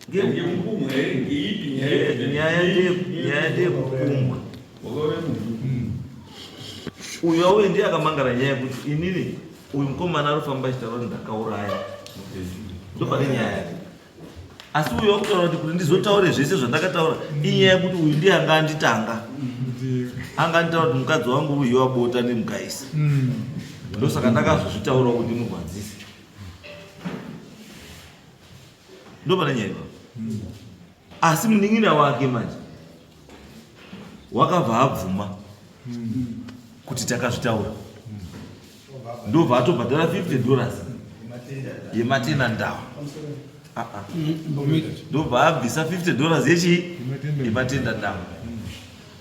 Ngeyekukumwa here? Ngeipi nyaya? Nyaya nyaya ndeyekukumwa. Wakauraya munhu. Uyu auye ndiye akamangara nyaya yekuti inini uyu mukomana arikufamba achitaura kuti ndakauraya. Ndopane nyaya yake. Asi uyu wakutaura kuti kuti ndizotaure zvese zvandakataura inyaya yekuti uyu ndiye anga anditanga. Anga anditaura kuti mukadzi wangu uyu wabota nemugaisi. Ndosaka ndakazozvitaura kuti ndimurwadzise. Ndopane nyaya ipapo. Asi munin'ina wake manje wakabva abvuma kuti takazvitaura. Ndobva atobhadhara $50 yematenda ndawa. Ah, ah. Ndobva abvisa $50 yechii? Yematenda ndawa.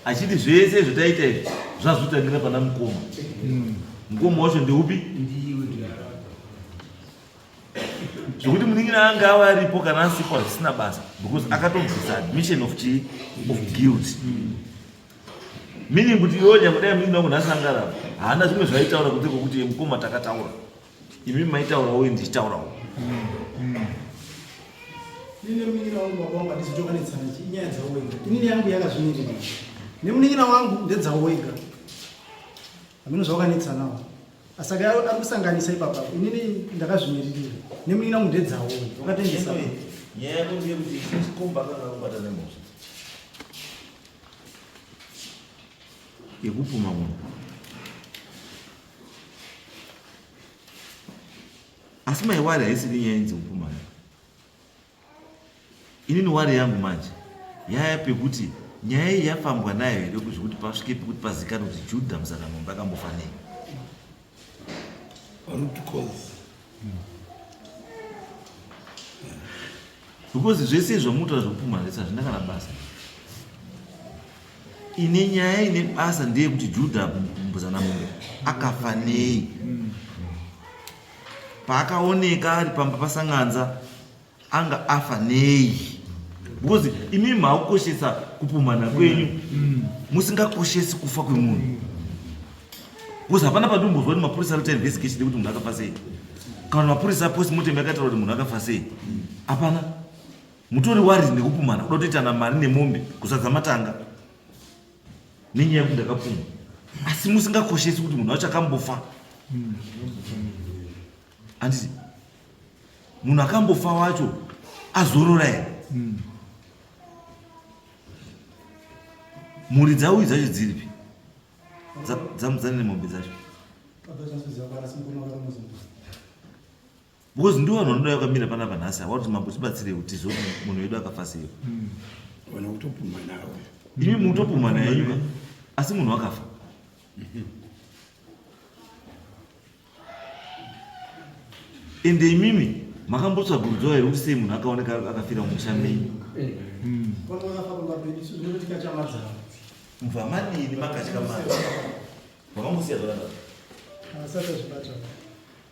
Achiti zvese zvataita izvi zvazvotangira pana mukoma. Mukoma wacho ndeupi? Zvekuti munin'ina anga ava aripo kana asipo hazvisina basa because akatobvisa admission of chii? Of guilt. Meaning kuti iwe nyangwe dai munin'ina wangu nhasi anga arapa haana zvimwe zvaaitaura kunze kwekuti mukoma takataura. Imi maitaurawo ini ndichitaurawo. Ini nemunin'ina wangu baba wangu handisi tokanetsana chi inyaya dzavo wega. Inini yangu yakazvimirira. Nemunin'ina wangu ndedzavo wega. Hameno zvavakanetsanawo. Saka ari kusanganisa ipapa. Inini ndakazvimiririra. Nemunin'ina wangu ndedzavo wega. Wakatengesa. Nyaya yako ndeyekuti chikomba akanga akubata nemhosva yekupuma munhu. Asi mai wari haisiri nyaya inzi kupumana. Inini wari yangu manje yaya pekuti nyaya iyi yafambwa nayo here zvekuti pasvike pekuti pazikanwe kuti Judah Muzanamombe akambofa nei. Root cause. Because zvese zvamunotaura zvekupumhana zvese hazvina kana basa. Ine nyaya ine basa ndeyekuti Judah Mbuzanamombe akafa nei? Paakaoneka ari pamba paSanganza anga afa nei? Because imi makukoshesa kupumhana kwenyu musingakoshesi kufa kwemunhu. Because hapana pandombozwa kuti mapurisa anoita investigation yekuti munhu akafa sei. Kana mapurisa postmortem yakataura kuti munhu akafa sei. Hapana. Mutori wari nekupumhana kuda kutoitana mari nemombe kuzadza matanga nenyaya yekuti ndakapumha. Asi musingakoshesi kuti munhu wacho akambofa. Handiti munhu akambofa wacho azorora here? Mhuri dzauyu dzacho dziripi? Dzamudzana nemombe dzacho. Because ndiwo vanhu vanoda vakamira panapa nhasi ava kuti mambo tibatsirei kuti tizive kuti munhu wedu akafa sei. Vana kutopumha nawo. Imi mutopumha naye nyuka asi munhu akafa. Ende imimi makambotsvagurudzwa here kuti sei munhu akaoneka akafira mumusha menyu? Mubva madini makatya mari? Makambosiya zvakadaro?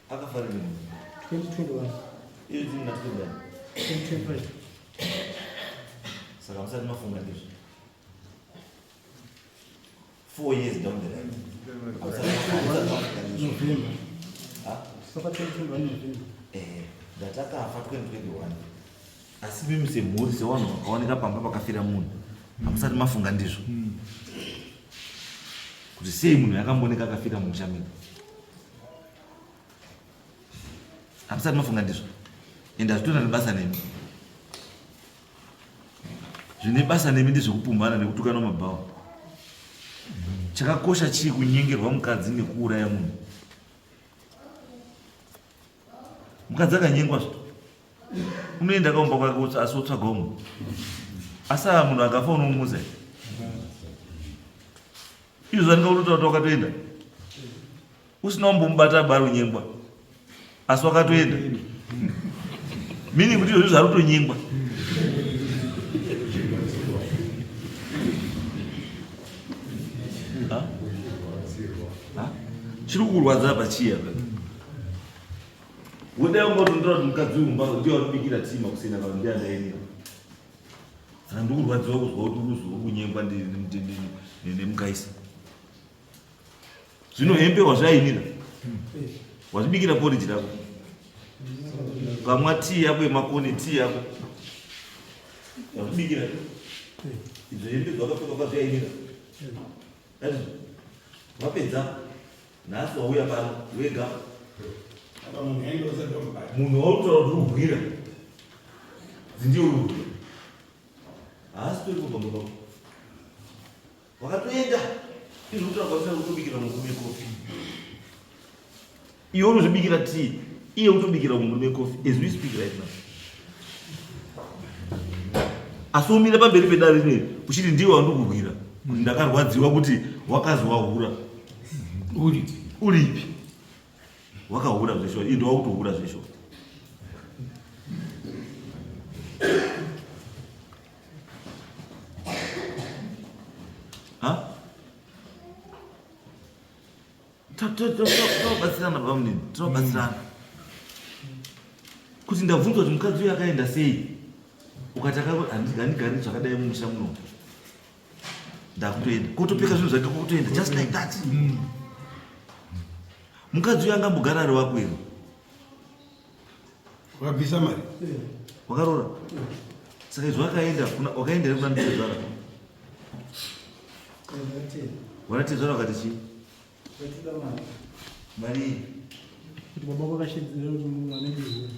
Akafa rini munhu? 2021. Iyo dzini na 2021. 2025. Saka musati mafunga ndizvo. 4 years down the line. Hamusati mafunga ndizvo. November. Ha? Saka 2021 November. Eh, ndatakafa 2021. Asi mimi semhuri sevanhu vakaoneka pamba pakafira munhu hamusati mafunga ndizvo. Kuti sei munhu yakambooneka akafira mumusha menyu. Hamusati mafunga ndizvo. Ende hazvitorina nebasa nemi. Zvine basa nemi ndezvekupumhana nekutukana mabhawa. Chakakosha chii kunyengerwa mukadzi nekuuraya munhu? Mukadzi akanyengwa zve unoenda kaumba kwake asi wotsvaga umwe. Asi aya munhu akafa unomuudza here? Izvo zvanenge unotaura kuti wakatoenda usina kumbomubata bari unyengwa asi wakatoenda meaning kuti izvozvo zvari kutonyengwa. Ha? Ha? Chiri kukurwadza apa chii apa? Wodai ungotonditora kuti mukadzi uyu mumba ndiye wanobikira tii makuseni kana ndiye andaenera. Saka ndikurwadziwa kuzwa kuti uri kunyengwa nemukaisa. Zvino hembe wazvainira. Wazvibikira porridge rako. Ukamwa tii yako yemakoni tii yako. Wazvibikira. Idzo hembe dzawakapfeka wakazviainira. Wapedza nhasi wauya pano wega. Munhu wautaura kuti urwira. Zindiye uri kurwira. Haasi tori kubva mumba. Wakatoenda. Izvi kutaura kwasina kutobikira murume kofi. Iwe unozvibikira tii, iye utobikira murume kofi as we speak right now. Asi umire pamberi pedare rineri uchiti ndiwe wandikurwira kuti ndakarwadziwa kuti wakazi wahura. Uripi? Uripi? Wakahura zveshuwa, iye ndowakutohura zveshuwa. Ha? Tinobatsirana baba munini, tinobatsirana. Kuti ndabvunzwa kuti mukadzi uyu akaenda sei, ukati handigari zvakadai mumusha muno. Ndakutoenda. Kotopfeka zvinhu zvake kokutoenda just like that. Mukadzi uyu angambogara ari wako here? Wakabvisa mari? Wakaroora? Saka izvo wakaenda kuna wakaenda here kuna nditezvara? Wanatezvara wakati chii? Mari iyi. Kuti baba vakashedzera kuti mwana ndihure.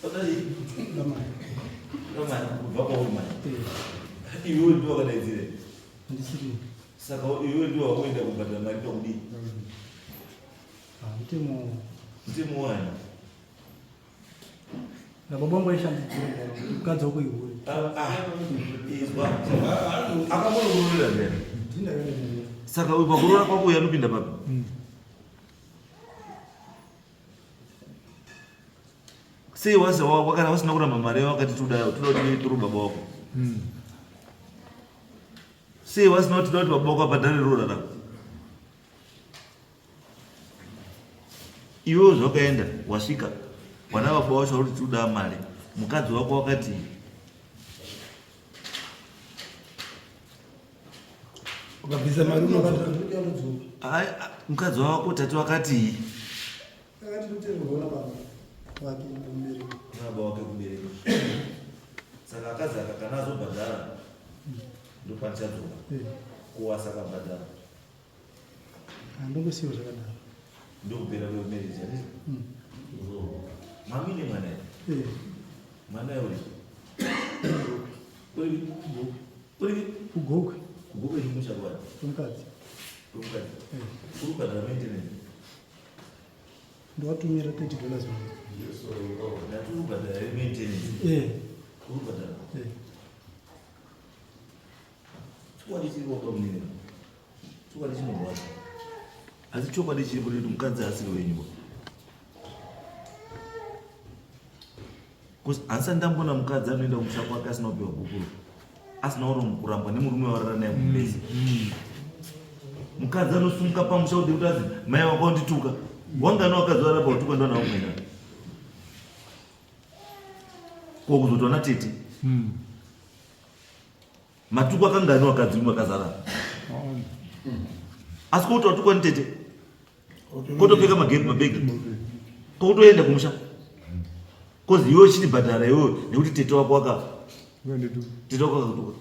Wakadii? Kuda mari. Kuda mari kubva kwauri mari. Iwewe ndiwe wakadaidzira. Handisiri. Saka iwewe ndiwe wakuenda kubhadhara mari pakudii? Ah, mutemo. Mutemo wani? Na baba vangu vaishandidzira kuti mukadzi wako ihure. Izwa. Akambokuroora here? Ndinda kana. Saka uyu pakuroora kwako uyu anopinda papi? Sei wase wakana wasina kuramba mari yavo wakati toda toda kuti turu baba wako. Sei wasina kuti toda kuti baba wako abhadhare roora rako. Iwewe zvakaenda wasvika wana baba wacho vari kuti toda mari. Mukadzi wako wakati Ukabvisa mari unodzoka. Ai, mukadzi wako tati wakatii? Akati totererwa nababa wake kumubereka. Baba wake kubereka. Saka akazi aka kana azobhadhara ndopandichadzoka. Eh. Kuwasa akabhadhara. Handongosiyiwa zvakadaro. Ndokupera kwemarriage handiti? Mami nemwana here? Eh. Mwana uri? Uri? Uri? Kugokwe. Kugokwe chimusha kwani? Kumukadzi. Kumukadzi. Eh. Uri kubhadhara maintenance? Ndowatumira 30 dollars manje. Ndati uri kubhadhara here maintenance? Eh. Uri kubhadhara? Eh. Chokwadi chiripo pamunini. Chokwadi chinorwadza. Asi chokwadi chiripo ndechekuti mukadzi asiri wenyu. Because handisati ndamboona mukadzi anoenda kumusha kwake asina kupiwa gupuro. Asina kurambwa nemurume warara naye mubese. Mukadzi anosunga pamusha kuti kuti azi mai wako wandituka. Wangani wakadzi warapa kutuka ndo nawo mwena. Ko kuzotoona tete. Matuko akangani wakadzi makazara. Asi kuti watukwa nitete. Kotopfeka magebe mabegi. Kotoenda kumusha. Kozi iwe uchitibhadhara iwewe nekuti tete wako waka tete wako akatuka.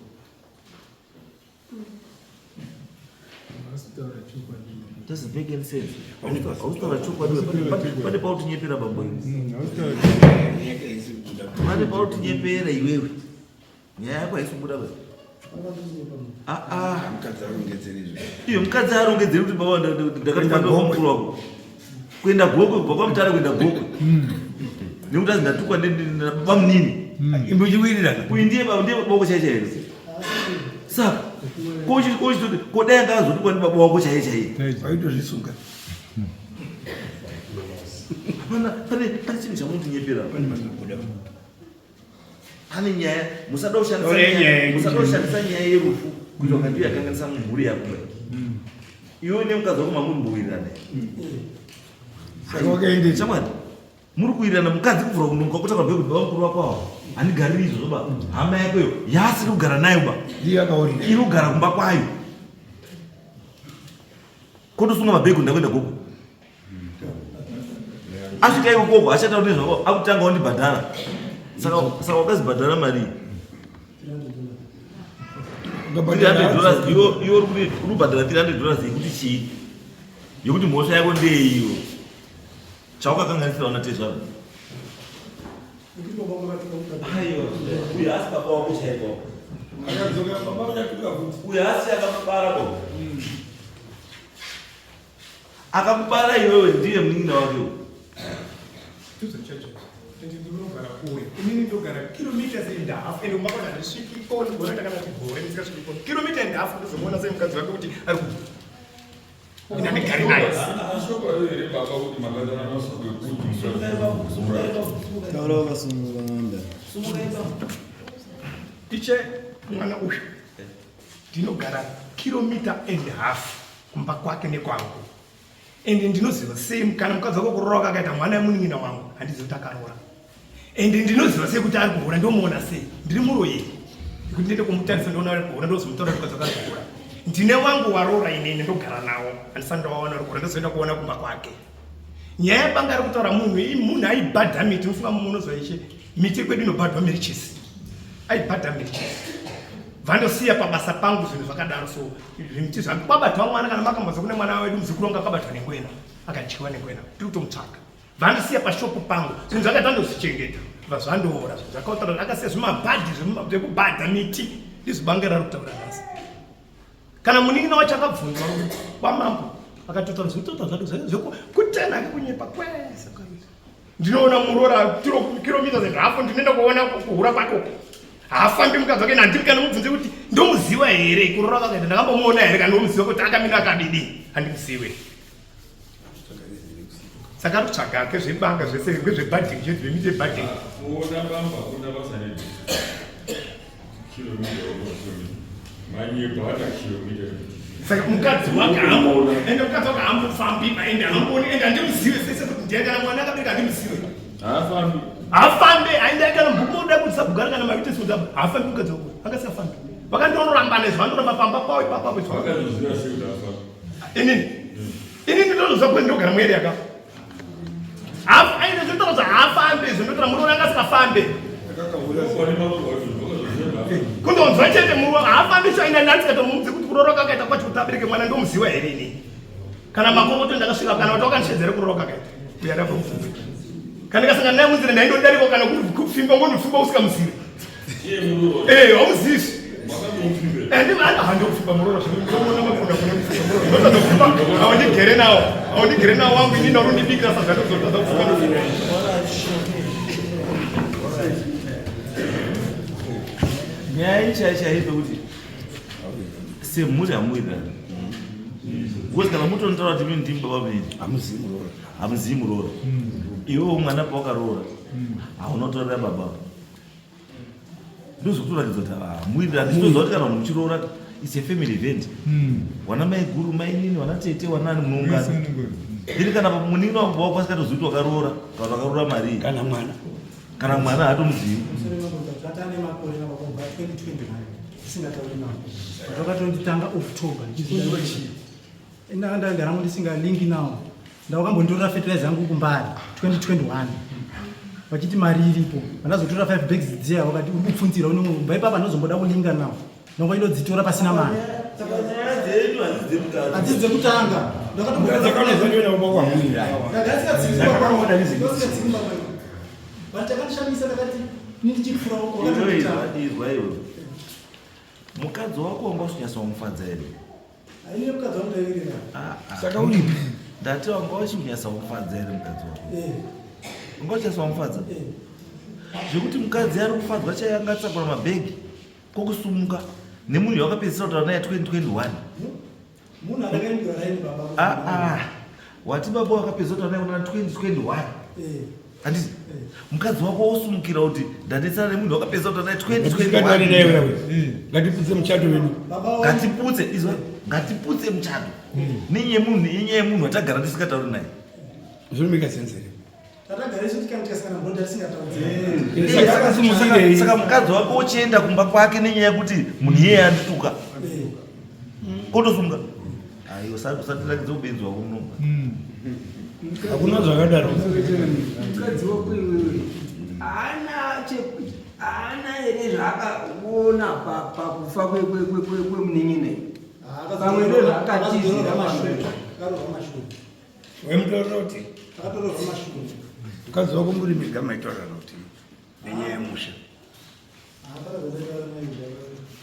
Doesn't make any sense. Hausitaura chokwadi wewe. Pane pautinyepera bambo iwe. Pane pautinyepera iwewe. Nyaya yako haisi kubuda baba. Ah ah. Mukadzi arongedzeri izvo. Iyo mukadzi arongedzeri kuti baba ndakatanga mukuru wako. Kuenda gokwe kubva kwaMutare kuenda gokwe. Nekuti azi ndatukwa nababa munini. Imbochiwirirana. Uyu ndiye baba ndiye baba wako chaiye chaiye. Saka kochi kochi kodai anga azotukwa ndibaba wako chaiye chaiye. Waitozvisunga. Hapana pane pane chinhu chamunotinyepera. Pane mazobuda. Pane nyaya musada kushandisa nyaya yerufu kuita kunga ndiyo yakanganisa mhuri yako. Iwe nemukadzi wako mamumbowirirana. Saka wakaenda Shamwari, muri kuwirirana mukadzi kuvhura kunomuka kutaura bhegi kuti baba mukuru wako awo handigariri izvozvo ba hama yako iyo yaasiri kugara nayo ba ndiye akaurira. iri kugara kumba kwayo kotosunga mabhegi ndakuenda gogo asvika iko gogo achataura nezvako akutanga wandibhadhara saka saka wakazibhadhara mari 300 dollars iwe iwe uri kuti uri kubhadhara 300 dollars yekuti chii yekuti mhosva yako ndeiyo chawakakanganisira wana tezvaro aiwa uyu haasi baba wako chaiko Akadzoka baba vakatuka futi. uyu haasi akakubara ko akakubara iwewe ndiye munin'ina wake uyu Ndinogara kure inini ndogara kilometers and half ende kumba kwati handisvikiko ndigona ndakanati gore ndisingasvikiko kilomita and half ndozomuona sei mukadzi wake kuti ari ku ini handigari naye Ashoko here baba kuti makazana masuku ekuti mukadzi Taura wakasununguka. Tiche mwana uyu ndinogara kilomita and half kumba kwake nekwangu ende ndinoziva sei kana mukadzi wako kuroora kwakaita mwana wemunin'ina wangu handizivi kuti akaroora ende ndinoziva sei kuti ari kuhura ndomuona sei ndiri muroyi nekuti ndiende kumutarisa ndoona ari kuhura ndozomutaura kuti mukadzi wako ari kuhura ndine wangu waroora inini ndogara nawo handisati ndawaona ari kuhura ndozoenda kuona kumba kwake nyaya yebanga ari kutaura munhu munhu aibhadha miti unofunga mumwe unozwa ishe miti kwedu inobhadhwa mirichisi aibhadha mirichisi vandosiya pabasa pangu zvinhu zvakadaro so zvimiti zvangu kwabatwa mwana kana makamboza kune mwana wedu muzukuru wangu akabatwa nengwena akadyiwa nengwena tiri kutomutsvaga vandosiya pashopu pangu zvinhu zvakaita ndozvichengeta bva zvandoora zvinhu zvakautaura akasiya zvimabhadhi zvekubhadha miti ndizvo rari kutaura nhasi kana munin'ina wacho akabvunzwa kwamambo akatotaura zvinotaura zvake zvekutena ake kunyepa kwese ndinoona muroora kilometers and half ndinoenda kuona kuhura kwake uko haafambi mukadzi wake nandiri kana mubvunze kuti ndomuziva here kuroora kwakaita ndakambomuona here kana ndomuziva kuti akamira akadidi handimuzive. Saka ari kutsvaga hake zvebanga zvese ngezvebhadhingi chete zvemiti yebhadhingi. Kuona bamba hakuna basa ne kilomita wakosomita. Manyepo hata kilomita. Saka mukadzi wake haambo ende mukadzi wake haambofambi ende haambooni ende handimuzive sese kuti ndiye kana mwana akabereka handimuzive. Haafambi. Haafambi aende kana mbumoda kuti sabugara kana maite soda haafambi mukadzi wake akasafambi. Vakandoramba nezvo vandoramba pamba pawo ipapo apo. Vakazoziva sei kuti haafambi? Inini. Ini ndinozoziva kuti ndogara mueri yaka. Aine zvinotaura kuti haafambe izvo ndotaura muroora anga asingafambe. Kundonzwa chete muroora haafambi sho aina nani tikatomuudze kuti kuroora kwakaita kwacho kuti abereke mwana ndomuziva here ini. Kana makorokoto ndakasvika kana kuti wakandishedzera kuroora kwakaita. Uya ndabva mubvunze. Kana ndikasangana naye munzira ndaindodarikwa kana kupfimba ngondopfimba usikamuzivi. Eh, hauzivi. Handokufimba muroora zvinoona makunda kune kufimba muroora. Ndotadza kufimba haundigere nawo. Haundigere nawo wangu ini ndaurundibikira sadza ndozotadza kufimba ndofimba. Nyaya ichai chaipo kuti semhuri hamuwirirani. Because kana mutonotaura kuti mimi ndimi baba venyu. Hamuzivi muroora. Hamuzivi muroora. Iwewo mwana pawakaroora hauna kutorera baba. Ndozvokutoratidza kuti hamuwirirani. Ndinoziva kuti kana munhu muchiroora it's a family event. Wana mai guru, mai nini, wana tete, wanani munoungana. Then kana munin'ina wako wako asikatozivi kuti wakaroora kana wakaroora marii. Kana mwana. Kana mwana haatomuzivi. Tatane makore nababa kubva 2021 tisingatauri navo. Zvakatonditanga October ndichiziva chii. Ndanga ndagara ndisingalingi nawo. Ndakambonditorera fertilizer yangu kumbari 2021. Vachiti mari iripo. Vandazotora 5 bags dziya vakati uri kupfunzira une mumba ipapa ndozomboda kulinga nawo. Ndongo indodzitora pasina mari. Saka nyaya dzenyu hadzisi dzekutanga. Hadzisi dzekutanga. Ndakatombotanga. Ndakati ndichipfura wakatonditanga. Iwe mukadzi wako wanga usinyasa kumufadza here? Haine mukadzi wangu ndaiwirirana. Saka uripi? Ndati wanga uchinyasa kumufadza here mukadzi wako? Eh. Wanga uchinyasa kumufadza? Eh. Zvekuti mukadzi ari kufadzwa chaiye angatsakura mabhegi kokusumuka nemunhu wakapedzisira kutaura naye 2021. Munhu andakaendiwa raini baba. Ah ah. Wati baba wakapedzisira kutaura naye kuna 2021. Eh. Handiti? Mukadzi wako wosumukira kuti ndanetsana nemunhu wakapedzisira kutaura naye Ngatikatane naye 2021. wewe. Ngatiputse muchato wedu. Ngatiputse izwa ngatiputse muchato. Nenyaya yemunhu inyaya yemunhu watagara tisingatauri naye. Zvinomeka sense here? Tatagara isu tikasangana mbonda tisingatauri. Saka mukadzi wako uchienda kumba kwake nenyaya yekuti munhu iyeye andituka. Kotosumuka. Ayi usatiratidze ubenzi wako muno. Hakuna zvakadaro. Mukadzi wako iwewe haana here zvaakaona pakufa kwemunin'ina. Pamwe ndozvaakatizira pamberi. Waimutorera kuti Akatorerwa mashure. mukadzi wako muri mega maitorerana kuti nenyaya yemusha.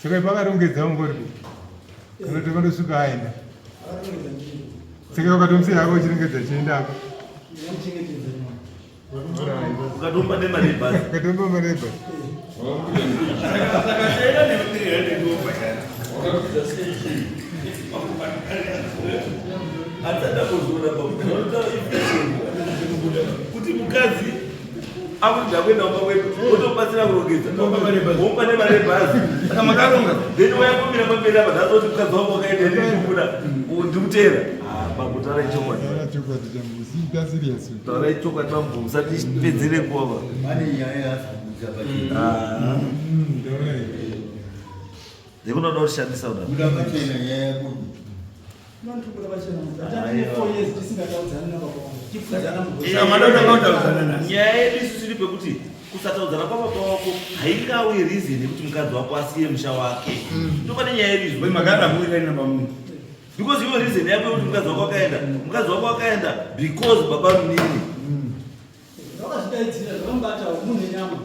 Saka pakarongedza ungoripo kana kuti vakandosvika aenda. Saka wakatomusiya hako uchirongedza chienda hako. Ukatomba nemari yebhazi. Ukatomba mari yebhazi. Saka taenda ne300 Kuti mukadzi akuti ndakuenda kumba kwedu wotomubatsira kurongedza womupa nemari yebhazi. Saka makaronga. Then wayakumira pamberi apa ndazoti mukadzi wangu wakaenda ndikubuda ndikuteera. Bambo taurai chokwadi. Chokwadi changu usiita serious. Taurai chokwadi bambo usatipedzere nguva. Pane nyaya yaasikuudza pachena. Ndikunoda kushandisa kuda. Buda pachena nyaya yako. Nyaya yedu isusu iri pekuti kusataudzana kwababa wako haingawi reason yekuti mukadzi wako asiye musha wake. Ndopane nyaya yedu izvo. Magara muwirirani nabamuni. Because iwe reason yako yekuti mukadzi wako akaenda, mukadzi wako akaenda because baba munini. Vakazvidaidzira zvakamubata munhu nenyama.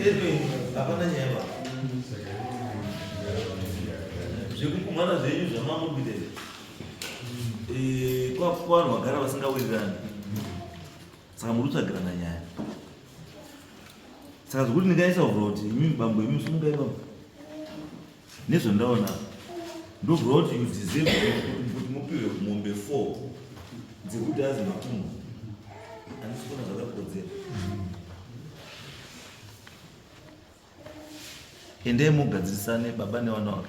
Anyway, hapana nyaya ba. Zvekukumhana zvenyu zvamamuri kuita izvi. Kwa vanhu vagara vasingawirirani. Saka muri kutsvagirana nyaya. Saka zvekuti ndingaisa kuvhura kuti imimi bambo imimi sunungai bambo. Nezvandaona ndovhura kuti you deserve kuti mupiwe mombe 4. Dzekuti azi makumbo handisi kuona zvakakodzera. Endai mugadzirisane baba nevana wake,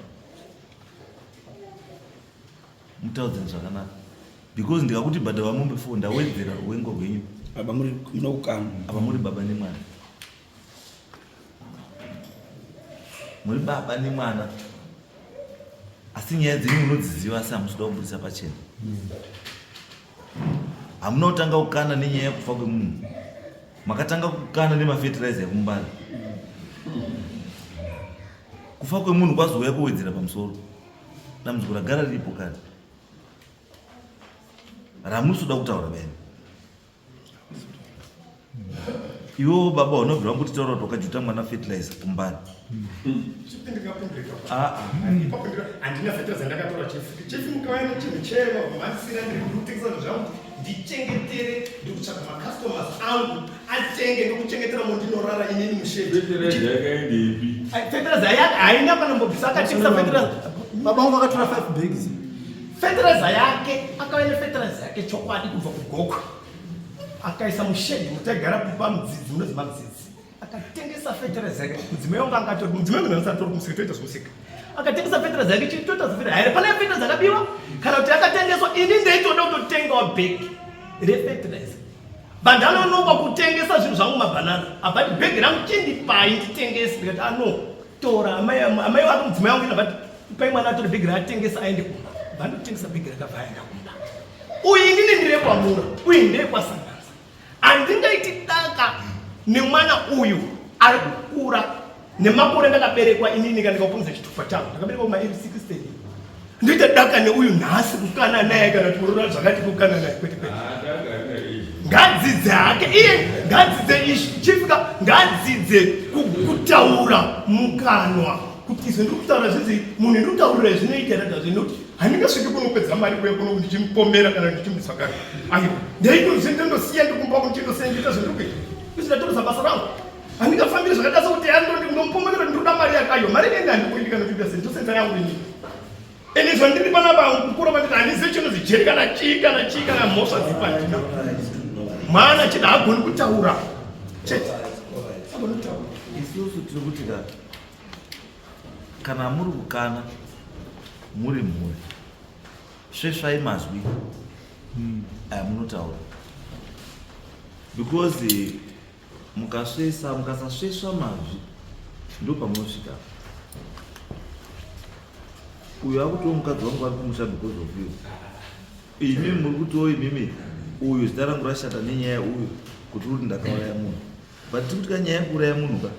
mutaudzane zvakanaka, because ndikakuti bhadharwa mombe fo, ndawedzera ruwengo rwenyu. Baba muri munokukama. Apa muri baba nemwana, muri baba nemwana, asi nyaya dzenyu munodziziva, asi hamusi kuda kubudisa pachena. Hamuna kutanga kukana nenyaya yekufa kwemunhu, makatanga kukana nemafetiraiza ekumbari. Kufa kwemunhu kwazouya kuwedzera pamusoro. Dambudziko ragara riripo kare ramusi kuda kutaura bene. Iwewo baba unobvira wangotitaura kuti wakajuta mwana fertilizer kumbari. Handina fertilizer ndakatora, chief. Chief, mukauya nechinhu chema kumhanisira, ndiri kutengesa zvinhu zvangu, ndichengetere, ndikutsvaga macustomers angu atenge, ndokuchengetera mondinorara inini mushedi. Fertilizer yakaendepi? Fertilizer yake haina panombobvisa. Akatengesa fertilizer. Baba vangu vakatora 5 bags. Fertilizer yake, akauya nefertilizer yake chokwadi kubva kugokwe, akaisa mushedi mutaigara pamudzidzi, munozi mamudzidzi. Akatengesa fertilizer yake. Mudzimai wangu angatori, mudzimai wangu asatori kumusika, toita zvemusika. Akatengesa fertilizer yake, toita zvefertilizer here? Pane fertilizer akabiwa kana kuti akatengeswa? Ini ndaitoda kutotengawo bhegi refertilizer. Vandanonoka kutengesa zvinhu zvangu, mabhanana abati bhegi rangu chindipai nditengese. Ndikati ano tora amai, amai wake mudzimai wangu inabati pai mwana atore bhegi raatengesa aende kumba. Vandotengesa bhegi rakabva aenda kumba. Uyu inini ndirekwamura, uyu ndekwasanganza. Handingaiti daka nemwana uyu ari kukura nemakore ndakaberekwa inini. Kana ndikaupomza chitupa changu, ndakaberekwa kuma 16, ndoita daka neuyu nhasi kukana naye kana kurora zvakati kukana naye? Kwete, kwete. Ngadzidze hake iye, ngadzidze izvi chifika, ngadzidze kutaura mukanwa kuti izvo ndiri kutaura zvizi munhu ndiri kutaurira zvinoita rada zvinoti handingasviki kunopedza mari kuya kuno ndichimupomera kana ndichimutsvakara. Aiwa, ndaitondosiya ndikumba kundichindosiya ndiita zvandiri kuita izvi, ndatoresa basa rangu. Handingafambiri zvakada sokuti ndomupomera kuti ndinoda mari yake. Aiwa, mari inenge handikuindi kana kuita sei, ndosenza yangu inini. Ende zvandiri panapa kukura panditi handizivi chinozi jeri kana chii kana chii kana mhosva dzipandina. Mwana chete haagoni kutaura chete, haagoni kutaura. Isusu tiri kuti ka kana muri kukana muri mhuri, svesvai mazwi aya munotaura, because mukasvesa, mukasasvesva mazwi, ndo pamunosvika. Uyu akutiwo mukadzi wangu ari kumusha because of you. Imi muri kutiwo imimi uyu zita rangu rashata nenyaya uyu kuti uri ndakauraya munhu. But tiri kuti ka nyaya yekuuraya munhu ka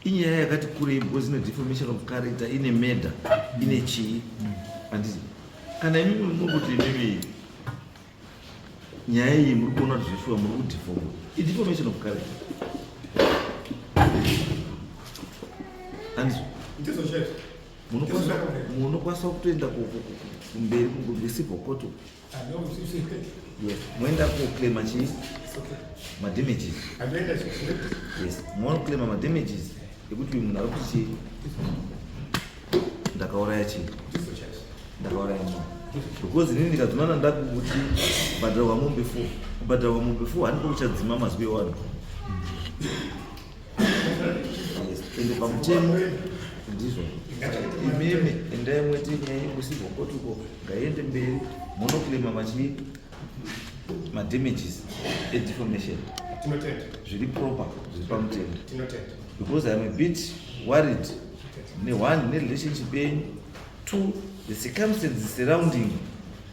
inyaya yakati kurei, because ine deformation of character, ine murder, ine chii, handiti? Kana imimi muri kuti imimi nyaya iyi muri kuona kuti zveshuwa muri kudeforma, ideformation of character, handizvo? Ndizvo chete. Munokwanisa kutoenda kumberi kucivil court. Yes, moenda koclaima chii, madamages. Yes, monoclaima madamages ekuti uyu munhu ari kuti chii, ndakauraya chii, ndakauraya munhu. Because inini ndikadzonana ndakuti kubhadharwa mombe four, kubhadharwa mombe four handiko kuchadzima mazwi ewanhu. Yes, ende pamutemo ndizvo. Imimi endai mwete nyaya yekucivil court uko, ngaiende mberi, monoclaima machii, madamages edefamation. Tinotenda. Zviri proper, zviri pamutemo. Tinotenda. Because I'm a bit worried neone, nerelationship yenyu, two, the circumstances surrounding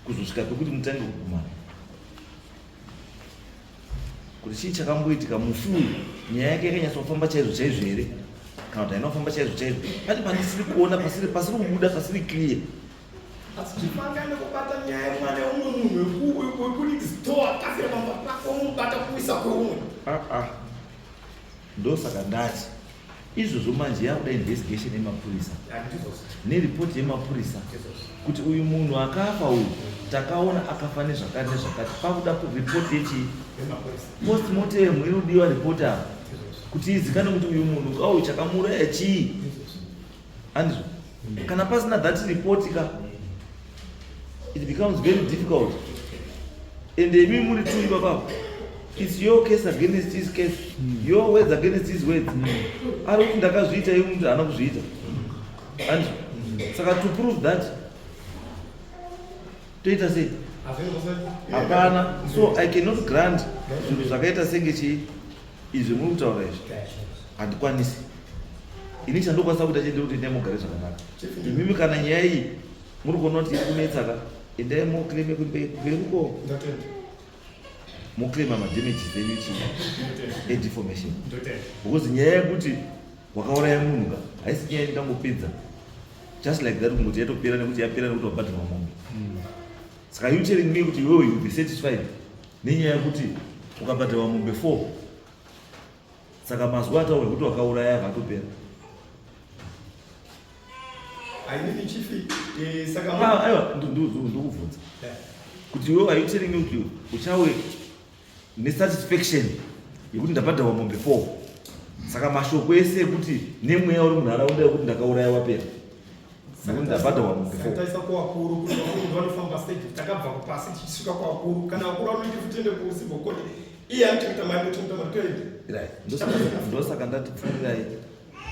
kuzosvika pekuti mutange kugumana, kuti chii chakamboitika. Mufi uyu nyaya yake yakanyatsofamba chaizvo chaizvo here, kana kuti haina kufamba chaizvo chaizvo? Pane pandisiri kuona pasiri pasiri kubuda, pasiri clear. Asi chifanga nekubata nyaya yemwana weumwe munhu wekuti store akafira pamba pako, umubata kuisa kweumwe. Ah, ah. Ndosaka ndati izvozvo manje yakuda investigation yemapurisa neripoti yemapurisa kuti uyu munhu akafa uyu takaona akafa nezvakati nezvakati. Pakuda ripoti yechii, postmortem inodiwa, ripoti apa kuti izikane kuti uyu munhu kauyu chakamuuraya chii, handizvo? Kana pasina that report ka, it becomes very difficult. Ende imi muri two ipapapo, it's your case against his case, your words against his words. Ari kuti ndakazviita, iwe muti haana kuzviita. And saka to prove that toita sei? Hapana. So I cannot grant zvinhu zvakaita senge chii izvi muri kutaura izvi, handikwanisi. Ini chandokwanisa kuita chete kuti endai mugare zvakanaka imimi. Kana nyaya iyi muri kuona kuti iri kunetsa ka, endai moclaime kumberi uko, moclaima madamages enyu chii edefamation, because nyaya yekuti wakauraya munhu ka haisi nyaya indangopedza just like that, kungoti yatopera nekuti yapera nekuti wabhadharwa mombe. Saka you telling me kuti iwewe you be satisfied nenyaya yekuti ukabhadharwa mombe 4, saka mazuva ataurwa ekuti wakauraya akatopera? Ainini chief, saka Ah, aiwa, ndokubvunza kuti iwewe, are you telling me kuti uchawe nesatisfaction yekuti ndabhadharwa mombe 4, saka mashoko ese ekuti nemweya uri munharaunda yekuti ndakauraya wapera nekuti ndabhadharwa mombe 4? Taisa kuwakuru, kuti vakuru vanofamba stage. Takabva kupasi tichisvika kuwakuru. Kana vakuru vanoti futende kucivil court, iye anochengeta mari, ndochengeta mari, toenda. Right, ndosaka ndati pfuurirai,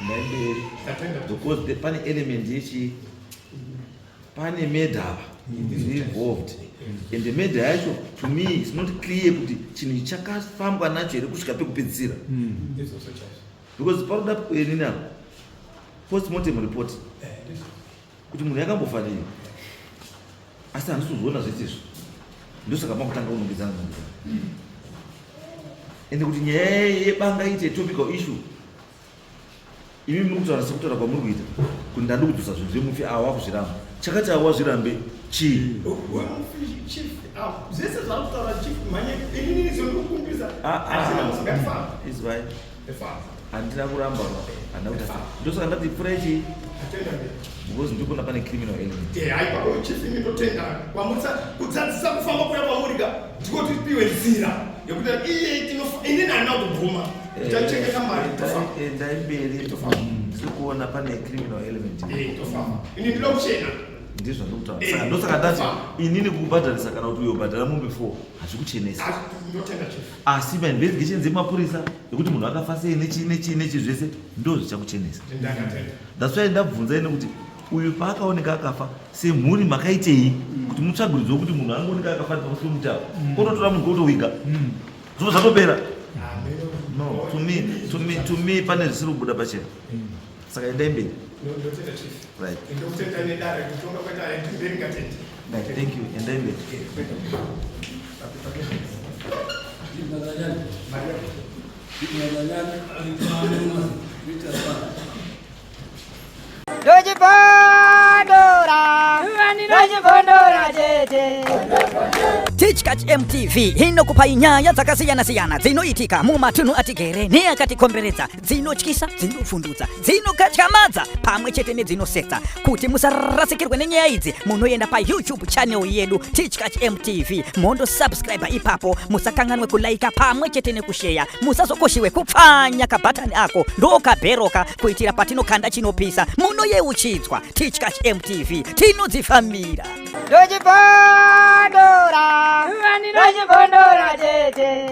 ndai mberi. Tatenda. Because pane element yechi pane murder iri involved, and the murder yacho to me is not clear kuti chinhu ichi chakafambwa nacho here kusvika pekupedzisira. Ndizvozvo chaizvo. Because paroda nini apa, postmortem report, Ndizvo. kuti munhu yakambofa nei, asi handisi kuzviona zvese izvo. Ndosaka makutanga kunongedzana nongedzana, ende kuti nyaya yebanga iite topical issue, imi muri kutaura sekutaura kwamuri kuita kuti ndandi kudzosa zvinhu zvemufi, awa wakuzviramba. Chakati awa wazvirambe chii? Wemufi chief, ah, zvese zvaari kutaura chief mhanye, inini zvondikukumbirisa. Ah, ah, hazvina ah. musingatifamba. Izwai. Efamba. Handina kuramba, handina kuita. Ndosaka ndati pfurai chii, Atenda mberi. because ndikuona pane criminal element. Haipapo chief, imi ndotenda kwamurisa kudzadzisa kufamba kuya kwamurika, ndiko tipiwe nzira yekuti iye inini handina kubvuma, tichachengeta mari, tofamba. Endai mberi. Tofamba. Ndiri kuona pane criminal element. Tofamba, ini ndinoda kuchena. Ndizvo ndikutaura. Saka ndosaka ndati inini kukubhadharisa kana kuti uyo bhadhara mombe 4 hazvikuchenesa. Asi ndotenda chief. Asi mainvestigation dzemapurisa ekuti munhu akafa sei, nechii nechii nechii, zvese ndo zvichakuchenesa. Ndatenda. That's why ndabvunza ine kuti uyu paakaoneka akafa, semhuri makaitei kuti mutsvagiridzwe kuti munhu angooneka akafa pamusi pemutawo, ototora munhu kotowiga, zvobva zvatopera? No, to me pane zvisiri kubuda pachena. Saka endai mberi. Ndotenda chief. Right. Ndokutenda nedare kutonga kwaita mberi, ngatende. Right, thank you, endai mberi. Madanyani. Madanyani. Richard. Ndochibondora, ndochibondora chete. Tichkach MTV inokupai nyaya dzakasiyana-siyana dzinoitika mumatunhu atigere neakatikomberedza, dzinotyisa, dzinovhundutsa, dzinokatyamadza pamwe chete nedzinosetsa. Kuti musarasikirwe nenyaya idzi, munoenda paYouTube channel yedu Tichkach MTV, mondosubscribe ipapo. Musakanganwe kulaika pamwe chete nekusheya. Musazokoshiwe kupfanya kabhatani ako ndokabheroka, kuitira patinokanda chinopisa munoyeuchidzwa. Tichkach MTV, tinodzifambira. Ndochibondora, ndochibondora chete.